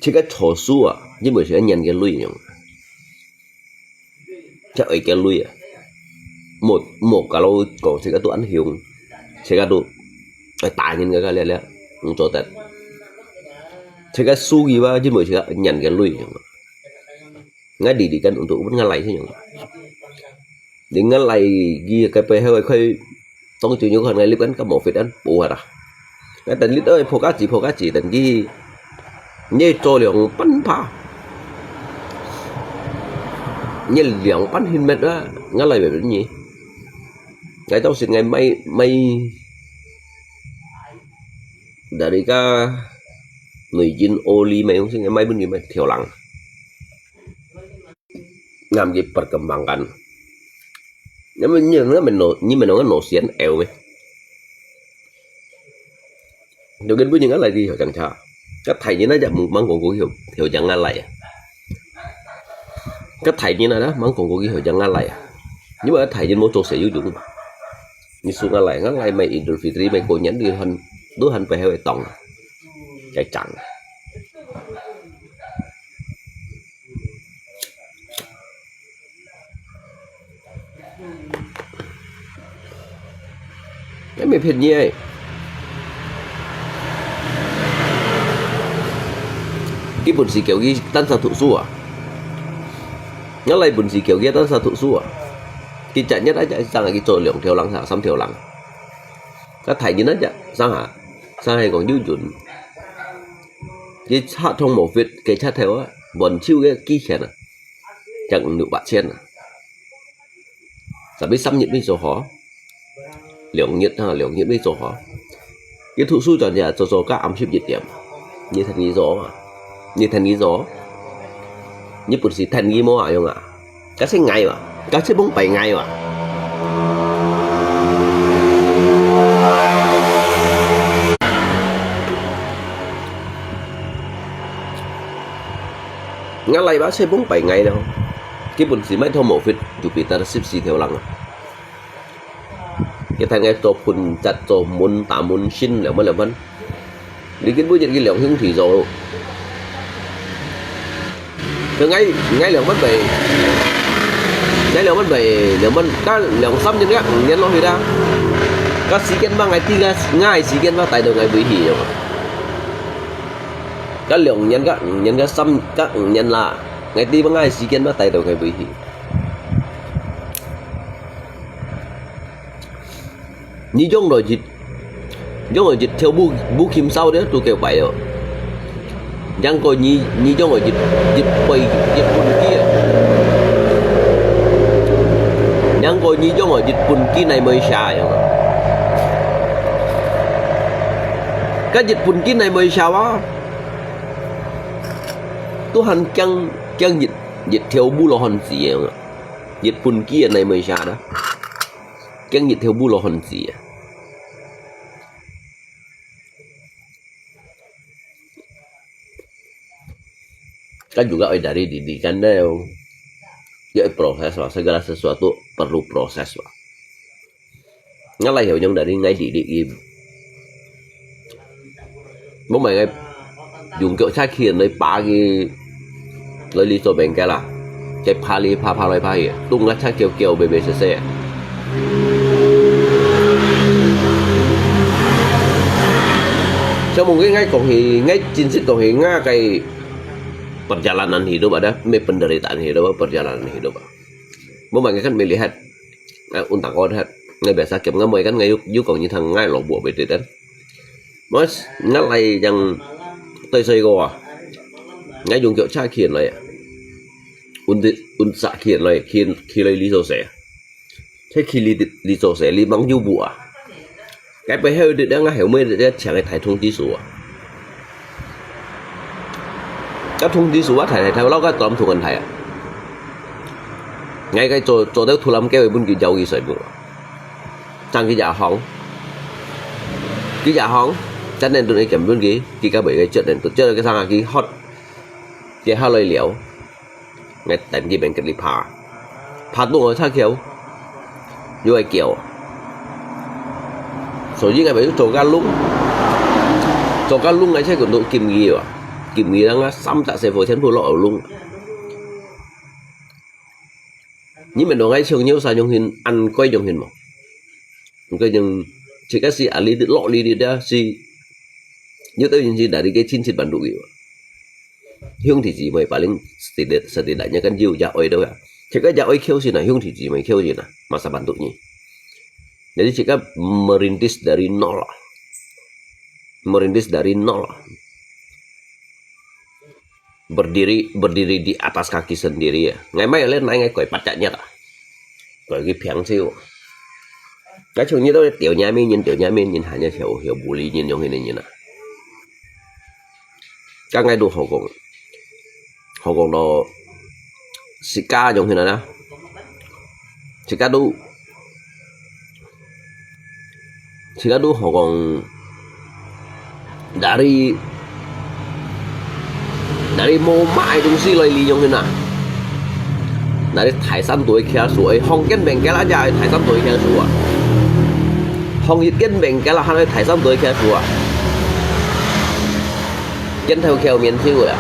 Chika cho su a. Yin mo chika nyan ke lui yung. Chak oi ke lui a. Mo mo kalau kong chika tu an hiung. Chika tu ai ta nyin ka ka le le. Nung cho tet. Chika su ki ba jin mo chika nyan ke lui. Ngai di di kan untuk ngai lai si yung. Di ngai lai ki ka pe hai khoi Tong chu nyu khan ngai lip kan ka mo fit an pu ha ra. Ngai tan lit oi pho ka chi pho ka chi tan ki. Nye cho liang pan pha. Nye liang pan hin met a ngai lai be ni. Ngai tong sin ngai mai mai. Dari ka nui jin oli mai ung sin ngai mai bun ni mai thiau lang. Ngam ki perkembangan. Nyamen nyi nyamen no nyi men no no sian eu me. Nyo gen bu nyi ngai lai di ho chang cha. Ka thai nyi na ja mu mang kong ko hio hio chang ngai lai. Ka thai nyi na da mang kong ko hio chang ngai lai. Nyi ba thai nyi mo cho se yu yu. Nyi su ngai lai ngai lai mai Idul Fitri mai ko nyan di han du han pe heo tong. Chai chang. Ngai mei phet nyi ai. Ki bun si kieu ki tan sa thu su a. Ngai lai bun si kieu ki tan sa thu su a. Ki chat nyat ai chat sang ki cho liang thiau lang sa, sam thiau lang. Ka thai nyi na ja sang ha. Sang hai kong yu yun. Ki cha thong mo fit, ki cha theu a. Bon chiu ki ki khian a. Chak nụ bát chén à. Sa bi sam nhật mới cho họ. Liang nhật ha, liang nhật mới cho họ. Cái thu su chọn nhà cho cho các âm sip nhật điểm. Như thành như gió à. Như thành như gió. Như bún xì thành như mô à, yong à. Các sẽ ngay mà. Các sẽ bóng bày ngay mà. Ngai lai ba se bung pai ngai no. Ki bun si mai tho mo fit Jupiter sip si theo lang. Ki than ngai cho phun chat cho mun ta mun sin liang man liang man. Li kin bu jet ki liang hing thi zo. Ke ngai ngai liang man bai. Ngai liang man bai liang man ka liang sam nyen ka nyen lo hi da. Ka si ken ba ngai ti ka ngai si ken ba tai do ngai bui hi yo. Ka liang nyen ka nyen ka sam ka nyen la. Ngai ti ba ngai si ken ba tai do ngai bui hi. Ni jong lo jit jong lo jit theo bu bu kim sao de tu kêu pai yo. Yang ko ni ni jong lo jit jit pai jit pun ki. Yang ko ni jong lo jit pun ki nai moi sha yo. Ka jit pun ki nai moi sha wa. Tuhan kiang kiang jit jit theo bu lo hon zi yo. Jit pun ki nai moi sha da. Kiang jit theo bu lo hon zi. Kan juga oi dari didikan deh. Ya proses lah, segala sesuatu perlu proses lah. Ngalai hiau nyong dari ngai didik i. Mong mai ngai yung kyo cha kien noi pa ki. Loi li cho beng ke la. Chai pha li pha pha loi pha hi. Tung nga cha kieu kieu be be se se. Cho mong ke ngai kong hi ngai chin sit kong hi nga kai perjalanan hidup ada me penderitaan hidup perjalanan hidup. Mong mai ngai kan melihat undang ko hat. ，𠊎biasa kiap，𠊎無kan，𠊎有有講你聽，𠊎老婆會得的。Mas，𠊎來yang對細個啊，𠊎用腳車騎來啊，運的運車騎來，騎騎來你做事啊，這騎你你做事，你忙就不啊。該背後的那個後面的那強的台通知書啊，該通知書啊，台台台，老个當同人台啊。 𠊎个做做到突然間會分佢走去睡目，正佢也行，佢也行，真正都你根本佢，佢个袂个，真正都真个上下佢喝，佢下來了，𠊎等佢變个你怕，怕到我差橋，又會叫，所以𠊎咪要做个窿，做个窿，𠊎才講到金魚啊，金魚啊，三隻細貨全部落牛窿。 你們都愛像牛山樣形，恁貴樣形無？毋過樣，自家是阿里的落里的的是，有的人是哪里个親戚辦都有。兄弟姊妹，paling sedikit sedikitnya kan有也愛的啊。自家也愛靠先啊，兄弟姊妹靠先啊，masa bantu你。Jadi自家merintis dari nol啊，merintis dari nol啊。 berdiri berdiri di atas kaki sendiri啊。𠊎買了哪个改八隻月啊？改个平手。該像你都掉下面人，掉下面人，還要小小bully人，用个人啊。剛才都好講，好講到自家用个啦，自家都 自家都好講，dari dari無買東西來利用个呐。Dari大山都會徛樹，哎，行間bengkel啊，大山都會徛樹啊。行一間bengkel啊，還有大山都會徛樹啊。間頭橋面手啊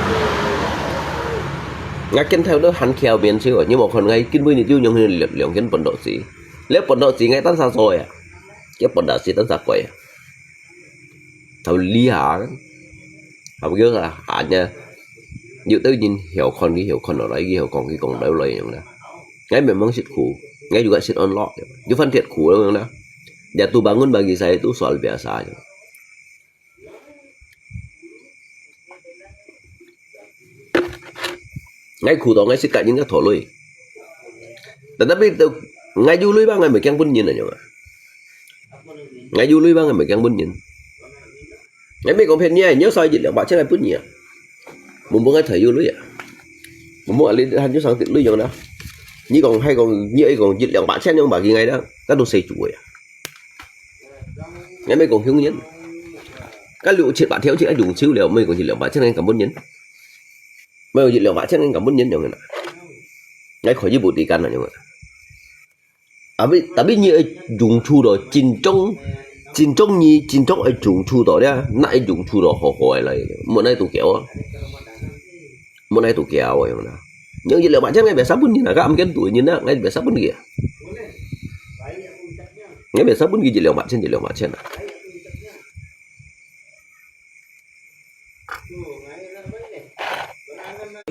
，𠊎間頭都還橋面手啊，你無看𠊎今晡日就用兩兩間半導體，兩半導體𠊎單儕做啊。 Kaya pun dah sitan sakoi. Tau liha kan. Apa kira lah, hanya 有兜人曉看佢曉看落來，佢曉講佢講落來樣啦。𠊎memang sit苦，𠊎juga sit on lot，有番鐵苦樣啦。Jatuh bangun bagi saya itu soal biasa aja. Ngai khổ đó ngai xí cá nhân ngai thổ lui. Tetapi tu ngai yu lui bang ngai mesti kiang pun nyin aja. Ngai yu lui bang ngai mesti kiang pun nyin. Ngai mesti kong phen ngai, nyo sai jit liang ba chen ngai pun nyin. Mung mung ngai thai yu lui à. Mung mung ali han yu sang tit lui yong na. Nyi kong hai kong nyi ai kong jit liang ba chen yong ba ki ngai da. Ka tu sai chu ya. Ngai mesti kong hiu nyin. Ka liu chit ba thiau chit ai dung chiu liao mesti kong jit liang ba chen ngai kam pun nyin. Mesti kong jit liang ba chen ngai kam pun nyin yong na. Ngai kho yi bu ti kan na yong na. Tapi tapi nyi ai dung chu do jin jong jin jong nyi jin jong ai dung chu do ya. Na ai dung chu do ho ho ai lai. Mo nai tu kiao. Mo nai tu kiao yong na. Yong jit liang ba chen ngai biasa pun nyin na. Ka am ken tu nyin na ngai biasa pun kia. Ngai biasa pun ki jit liang ba chen jit liang ba chen na.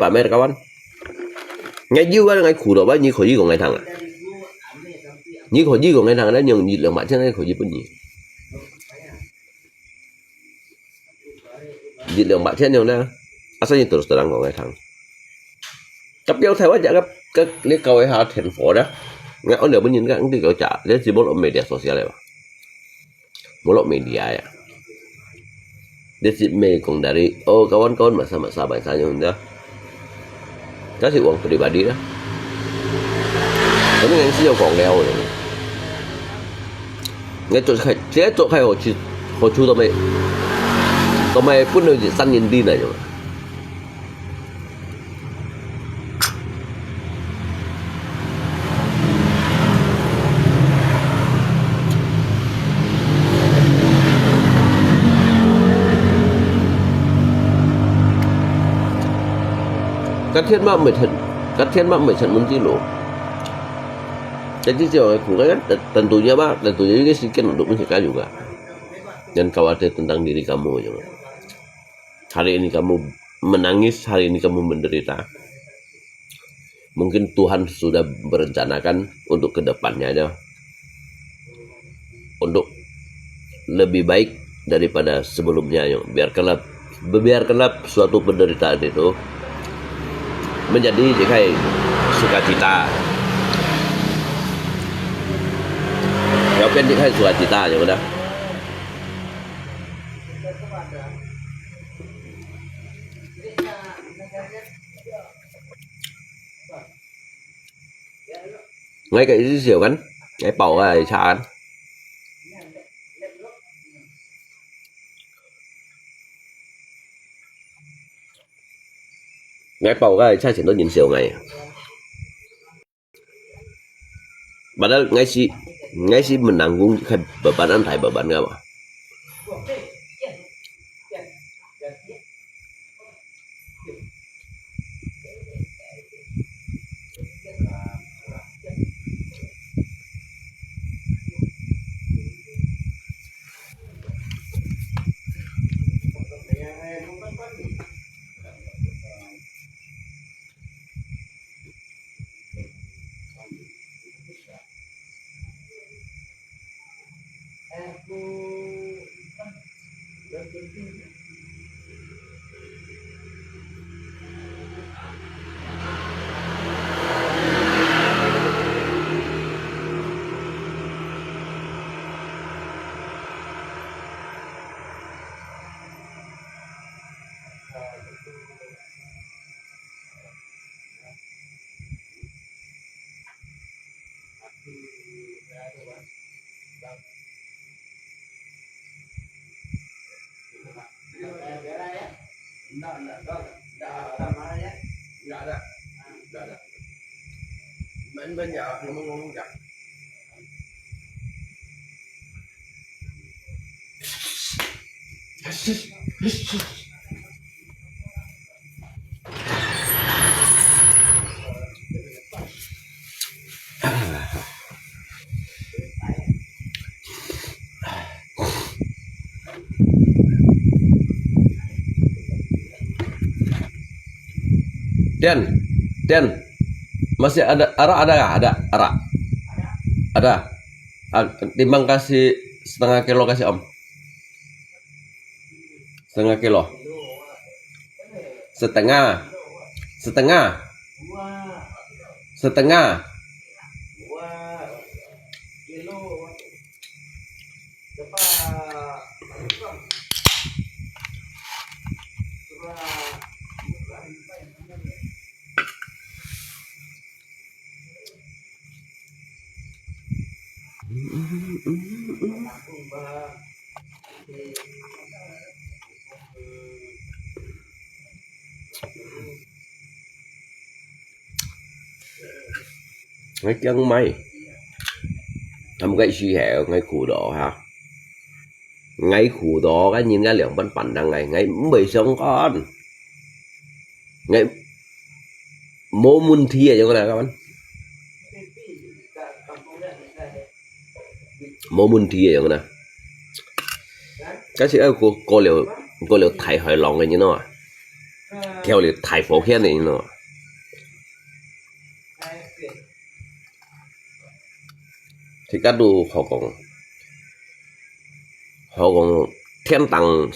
Pamer kawan. Ngai jiu kan ngai khu do ba nyi kho yi kong ngai thang a. Nyi kho yi kong ngai thang a, nyong jit liang ba chen ngai kho yi pun nyi. Jit liang ba chen yong na. Asal nyi terus terang kong ngai thang. Tapi yong Taiwan ja kap kap ni kau ha thian fo da. Ngai on liang pun nyin ka ngi kau ja. Dia sibol media sosial ya. Mulok media ya. Dia si mei kong dari, oh kawan-kawan masa-masa bansa nyong da. Kasi uang pribadi da. Kami ngai si yong kong liao ni. Ngai tu khai, sia tu khai ho chu ho chu to mei. To mei pun lo ji san yin di na yong. Ka thian ma mei thian, ka thian ma mei thian mun ti lo. Jadi siapa aku kan tentunya ba, tentunya juga si ken untuk mesti kayu ka. Dan kawat tentang diri kamu juga. Hari ini kamu menangis, hari ini kamu menderita. Mungkin Tuhan sudah merencanakan untuk kedepannya aja. untuk lebih baik daripada sebelumnya, yang biarkanlah, biarkanlah suatu penderitaan itu menjadi 你看 sukacita. 要变 你看 sukacita, 有没有？ Ngay kay isi siu kan, ngay pau kay cha kan. Ngay pau kay cha siu to nyin siu ngay. Padahal ngay si, ngay si menanggung kay beban an thai beban ka ba. Dian, Dian, masih ada, arak ada kah? Ada, arak. Ada. Ah, timbang kasih setengah kilo kasih om. Setengah kilo. Setengah. Setengah. Setengah. Ngai kiang mai. Am ngai si hè, ngai khu đó ha. Ngai khu đó, cái nhìn cái lượng bắn bắn đang ngai, ngai không phải sống con. Ngai mô mun thi à, giống cái này các bạn. Mô mun thi à, giống cái này. Cái sự ấy, cô, cô liều, cô liều thải hỏi lòng cái như nó à. Theo liều thải phổ hiến này như nó à. Thì các đu họ còn, họ còn thiên đàng,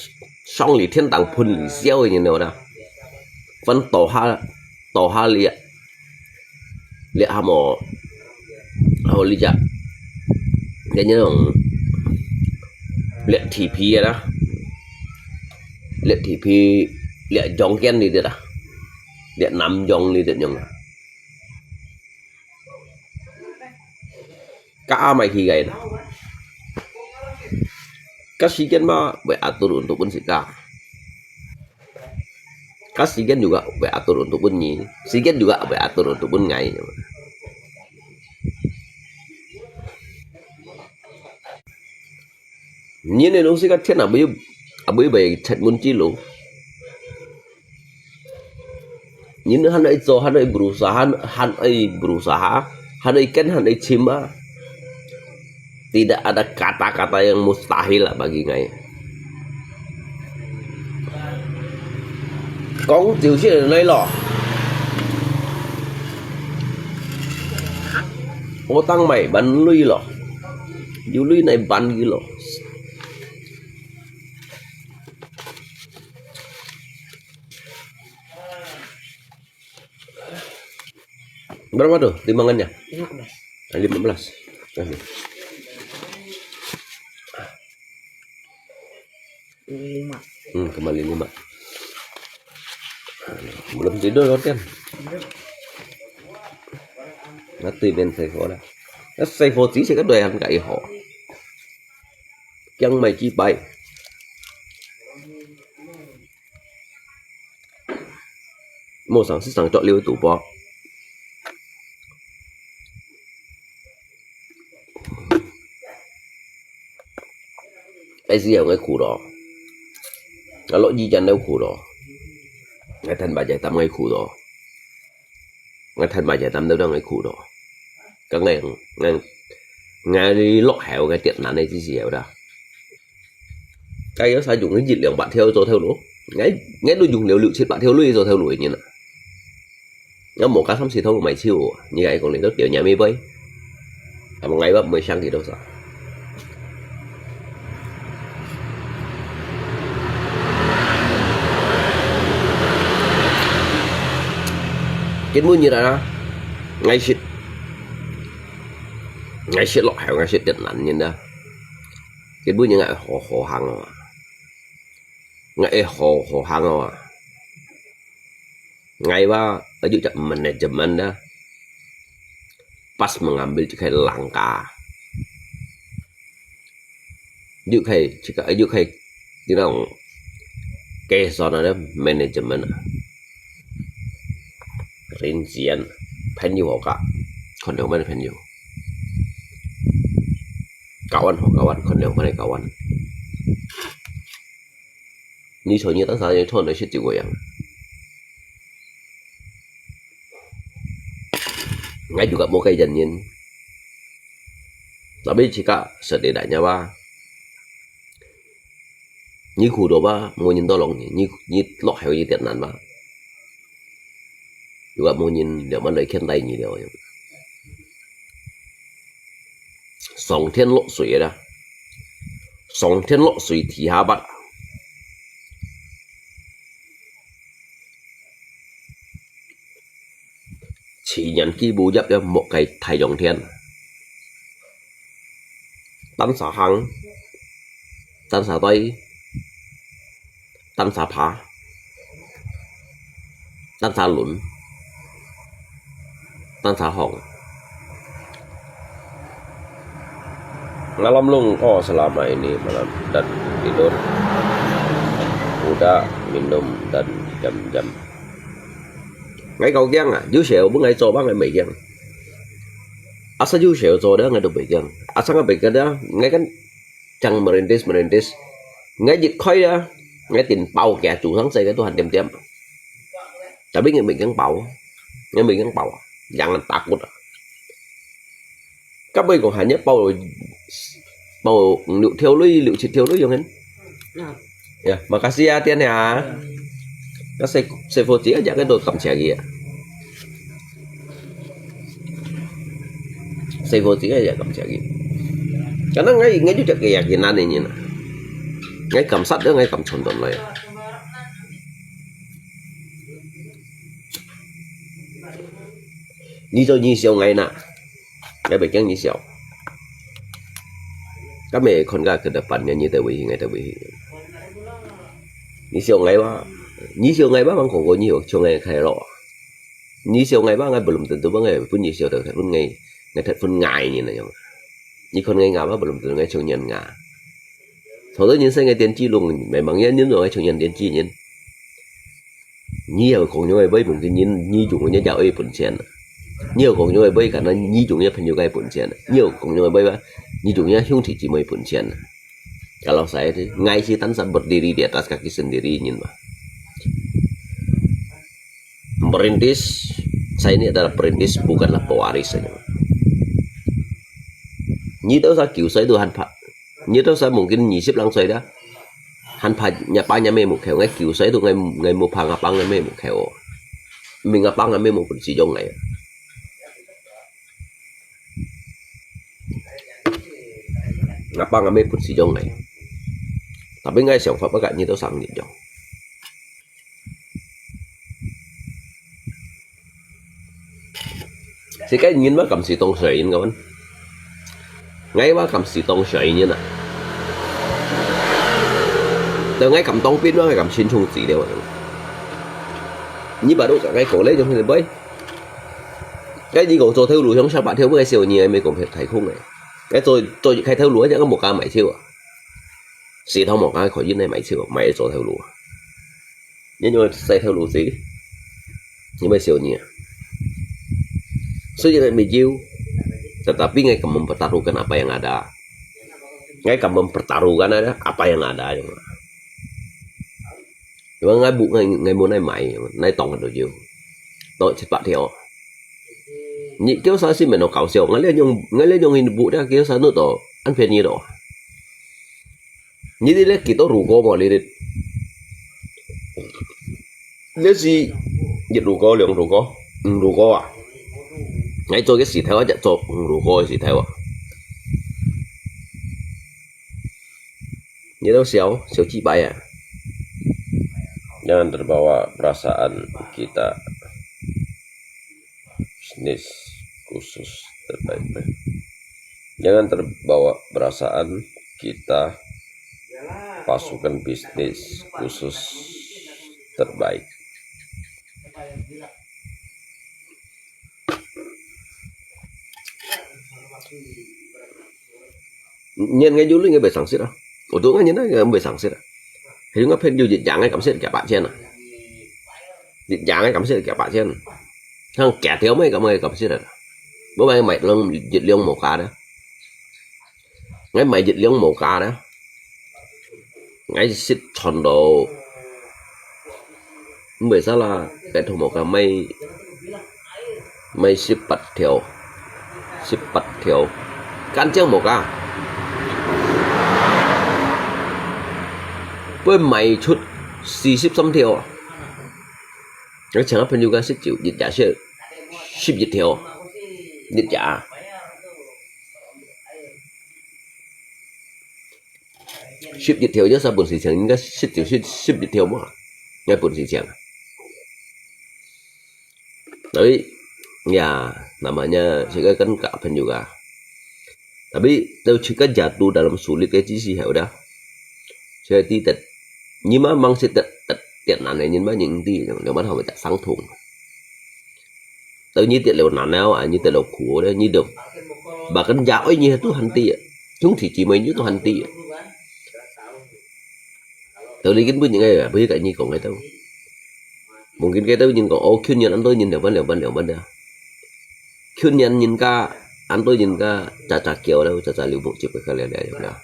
sống lý thiên đàng, phun lý siêu như nó đó. Vẫn tổ ha, tổ ha lý, lý ha mô, họ lý chả. Cái như là lý thị phi đó. Lý thị phi, lý dòng kiên lý đó. Lý nắm dòng lý đó nhung. Ka mai khi gai na. Ka si kiên ma, buat atur untuk pun si ka. Ka si kiên juga buat atur untuk pun ni. Si kiên juga buat atur untuk pun ngai. Nyi ne nung si ka thian abui, abui bai chat mun chi lo. Nyi ne han ai cho, han ai berusaha, han, han ai berusaha, han ai ken, han ai chim ah. Tidak ada kata-kata yang mustahil lah bagi ngai. Kong jiu si nai lo. Ô tăng mày bắn lui lo. 有鐳哪辦佢咯。Berapa tuh timbangannya? Lima belas. Ah, lima belas. Ah. Lima. Hmm, kembali lima. Belum tidur, Ken. Nó tùy bên thầy phó đó. Nó thầy phó chỉ sẽ có đòi ăn cái họ. Kiang mai chi pai. Mô sang si sang chok liu tu po. Ai si yau ngai khu do. Ngai lo yi jan nau khu do. Ngai than ba jai tam ngai khu do. Ngai than ba jai tam nau dang ngai khu do. Ka ngai, ngai, ngai lo heo ngai tiet nan nai chi si yau da. Cái đó sao dùng cái dịch lượng bạc theo cho theo lúa. Ngay, ngay tôi dùng liều lượng xịt bạc theo lúa cho theo lúa như nè. Nó một cái sắm xịt thông mày siêu. Như cái còn này tốt tiểu nhà mi bơi. Mà ngay bắp mười sang thì đâu sao. Cái mũi như là ngay xịt. Ngay xịt lọ heo, ngay xịt tiệt nắn như đó. Cái mũi như ngay hồ, hồ hàng rồi. Ngai e ho, ho hang awa. Ngai wa, aju cak manajemen dah. Pas mengambil cikai langkah. Aju kai, cikai, aju kai, tinong. Ke sana dah manajemen. Rincian. Penyu ho ka. Kon dong mana penyu. Kawan ho kawan, kon dong mana kawan. Ni cho ni tan sa ni thon ni sit ju go yang. Ngai juga mo kai jan yin. Tapi jika setidaknya ba. Ni khu do ba, mo yin tolong ni, ni, ni lok hai yi tiat nan ba. Juga mo yin liao man doi kian dai ni liao. Song tian lok sui da. Song tian lok sui ti ha bat. Chi nyan ki bu yap yap mok kai thai yong tian. Tan sa hang. Tan sa toi. Tan sa pha. Tan sa lun. Tan sa hong. Ngalam lung ko selama ini malam dan tidur. Udah minum dan jam-jam. Ngai kau kiang ah, yu sel bu ngai cho bang ngai mei kiang. Asa yu sel cho dah ngai do mei kiang. Asa ngai mei kiang dah ngai kan Chang merintis, merintis. Ngai jit khoi ya. Ngai tin pau kia chu sang sai ke Tuhan tiam-tiam. Tapi ngai mei kiang pau. Ngai mei kiang pau. Jangan takut. Kap bai kong hanya pau. Pau liu thiau lui, liu chit thiau lui yong hen. Ya, makasih ya Tian ya. Ka sai sai fo ji aja ke do kam chia ya. Sai fo ji aja kam chia ya. Karena ngai ngai ju jak keyakinan ini na. Ngai kam sat ngai kam chon don lai. Ni zo ni siau ngai na. Ngai bai kiang ni siau. Kami kon ka ke depan ni ni te wei ngai te wei. Ni siau ngai ba. Ni siau ngai ba mang kong ko ni siau ngai khai lo. Ni siau ngai ba ngai belum tentu ba ngai pun ni siau te pun ngai ngai te pun ngai ni na yong. Ni kon ngai nga ba belum tentu ngai chung nian nga. Thâu ngai sai ngai tian ji lung, memang ya ni ngai chung nian tian ji ni. Ni yau kong yong ai bai mungkin ni ni jung ni jao ai pun sian. Ni yau kong yong ai bai kana ni jung ya phen yau kai pun sian. Ni yau kong yong ai bai ba ni jung ya hiung ti ji mai pun sian. Kalau saya tu ngai si tan sa berdiri di atas kaki sendiri nyin ba. Merintis, saya ini adalah perintis bukanlah pewaris saja. Ni tahu sa kiu saya tu han pak. Ni tahu sa mungkin ni sip lang saya dah. Han pak nya pa nya me mu keu ngai kiu saya tu ngai ngai mu pa nga pa nya me mu keu. Mi nga pa nya me mu pun si jong ngai. 阿爸阿姆本事樣个，tapi𠊎想法不跟你都生日樣。世界人嘛，敢是當衰人个，𠊎嘛敢是當衰人啊。但𠊎敢當兵嘛，𠊎敢清楚資料。你把路上𠊎講來，用咩背？該你講做頭路，用上百條，𠊎笑你，還沒講太空个。𠊎做做一開頭路，而且𠊎無敢買票啊。 食堂無該可以來買票，買做頭路啊。你有洗頭路子，你買少年啊。所以呢，没有，tetapi ngai kamu bertaruhkan apa yang ada. Ngai kamu bertaruhkan ada apa yang ada yang. Cuma ngai bu ngai ngai mu nai mai, nai tong do jiu, tong 七00條。你叫啥是没有搞笑，ngai le nyong ngai le nyong in bu dah叫啥弄到，安便宜咯。 你這个幾多如果無？你這，這是一如果、兩如果、五如果啊？𠊎做个時頭啊，就做五如果个時頭啊。你都笑，笑幾擺啊？Jangan terbawa perasaan kita bisnis khusus terbaik. Jangan terbawa perasaan kita pasukan bisnis khusus terbaik. 年个有零个袂上市啊，我都个年个袂上市啊。還有个朋友一樣个，敢食加八千啊？一樣个敢食加八千？像假條咩，敢个敢食啊？我買買量一量無價的，𠊎買一量無價的，𠊎食賺到，毋會使啦，該同無價買。 買十八條，十八條，乾淨無價。會賣出四十三條啊！𠊎請个朋友講十九，一隻係十一條，一隻啊。 十一條，有啥本事請？應該十九、十、十一條嘛，有本事請。Tapi ya namanya juga kan kak朋友ka. Tapi tau juga jatuh dalam sulit ke sisi ya udah. Jadi tet, ni memang si tet tet tet nan ni memang yang di, yang mana tak sangtung. Tau你跌了難了啊，你跌了苦了，你就，bahkan家愛你都很低啊，兄弟姊妹你都很低啊。Tau你根本應該啊，不是跟你講个都。Mungkin kita人講，哦，去年恁多人兩萬兩萬兩萬的。去年人家恁多人家扎扎叫了，扎扎流目汁个了了了。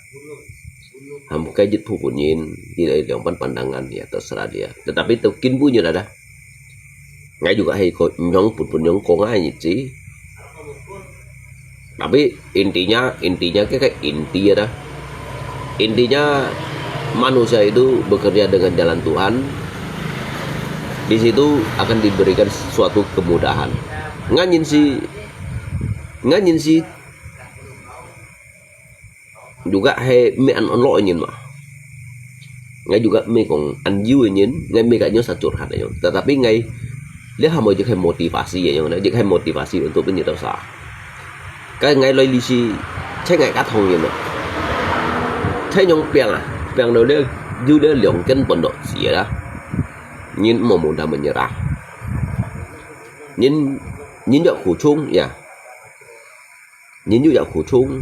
Ham kay jit phu pun yin, di ay liang pan pandangan ya terserah dia. Tetapi tu kin bunyi dah dah. Ngai juga hai ko nyong pun pun nyong ko ngai ni ci. Tapi intinya, intinya ke ke inti dah. Intinya manusia itu bekerja dengan jalan Tuhan. Di situ akan diberikan suatu kemudahan. Ngan yin si, ngan yin si juga hai me an on lo yin ma. Ngai juga me kong an yu yin, ngai me ka nyo sa curhat yin. Tetapi ngai le ha mo jik hai motivasi yin, jik hai motivasi untuk penyedot sa. Ka ngai loi li si, cai ngai ka thong yin ma. Cai nyong piang ah, piang lo le, yu le liang ken pon dok si lah. Yin mo mo da menyerah. Yin, yin yok khu chung ya. Yin yok yak khu chung.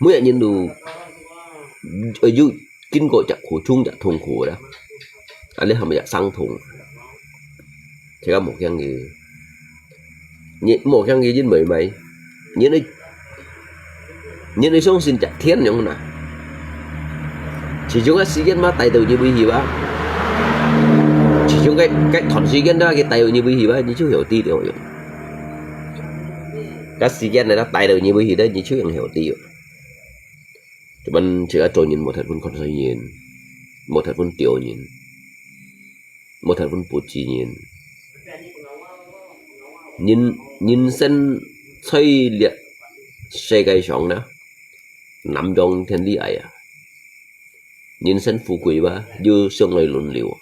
Mo ya yin lu, yu kin ko jak khu chung jak thong khu da. Ale ham ya sang thong. Cai ka mo kiang yu. Yin mo kiang yu yin mei mei. Yin ai, yin ai song sin jak thian yong na. Chỉ chung cái sự kiện mà tay đầu như bây giờ ba. Chỉ chung cái cái thon sự kiện đó cái tay đầu như bây giờ ba, như chú hiểu tí điều yong. Cái sự kiện này nó tay đầu như bây giờ đó, như chú hiểu hiểu tí yong. Cuman chỉ có trôi nhìn một thật phun con soi nhìn, một thật phun tiểu nhìn. Một thành phần bố trí nhìn. Nhìn, nhìn xem xây liệt xe cái sống đó. 南洋天地矮啊，人生富貴吧，又相來輪流啊。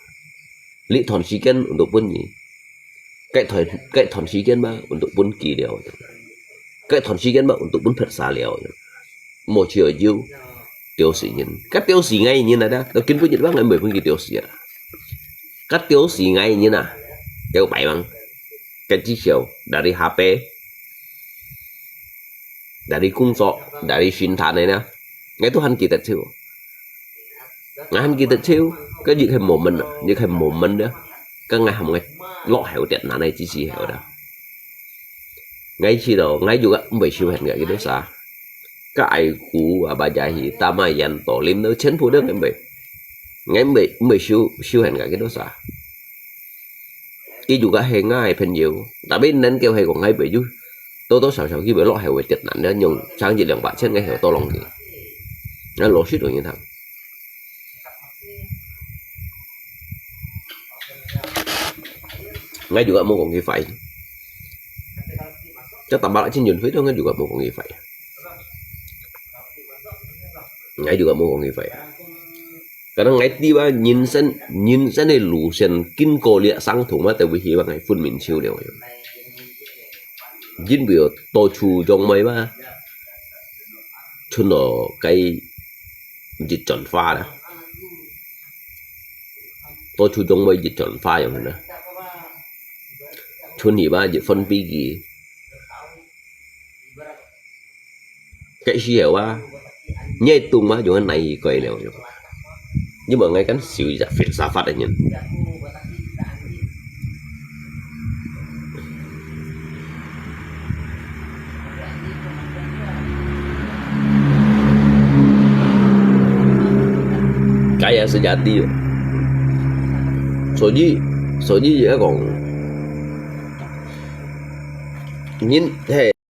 這段時間untuk分你，該段該段時間吧，untuk分佢了，該段時間吧，untuk分別儕了。無就有丟死人，該丟死𠊎人啊，到今晡日吧，𠊎毋會分佢丟死啊。該丟死𠊎人啊，有排名，該至少dari H P。Dari工作，dari生產个呢，𠊎都還記得少。𠊎還記得少，該一個moment啊，一個moment呢，該𠊎喊𠊎落後跌難个之時候啦。𠊎知道，𠊎juga毋會收還个幾多儕。該愛古啊，巴加希，tamayan，多林都全部都毋會，𠊎毋會毋會收收還个幾多儕。佢juga係𠊎个朋友，tapi能夠係講𠊎朋友，多多少少佢會落後會跌難了，用省一兩百千个後多浪佢。𠊎老實同你講，𠊎juga無講佢壞，這tambah千元飛到，𠊎juga無講佢壞，𠊎juga無講佢壞。Kadang𠊎知吧，人生人生个路線經過這傷痛嘛，都會希望係分明手了。因為多處種梅嘛，春到該一轉花啦，多處種梅一轉花樣啦，春去吧一分飛機。 該時候啊，你愛懂嘛，用个哪一個了？你問𠊎kan siu一隻filsafat个人。該也係一啲。所以，所以也講，人係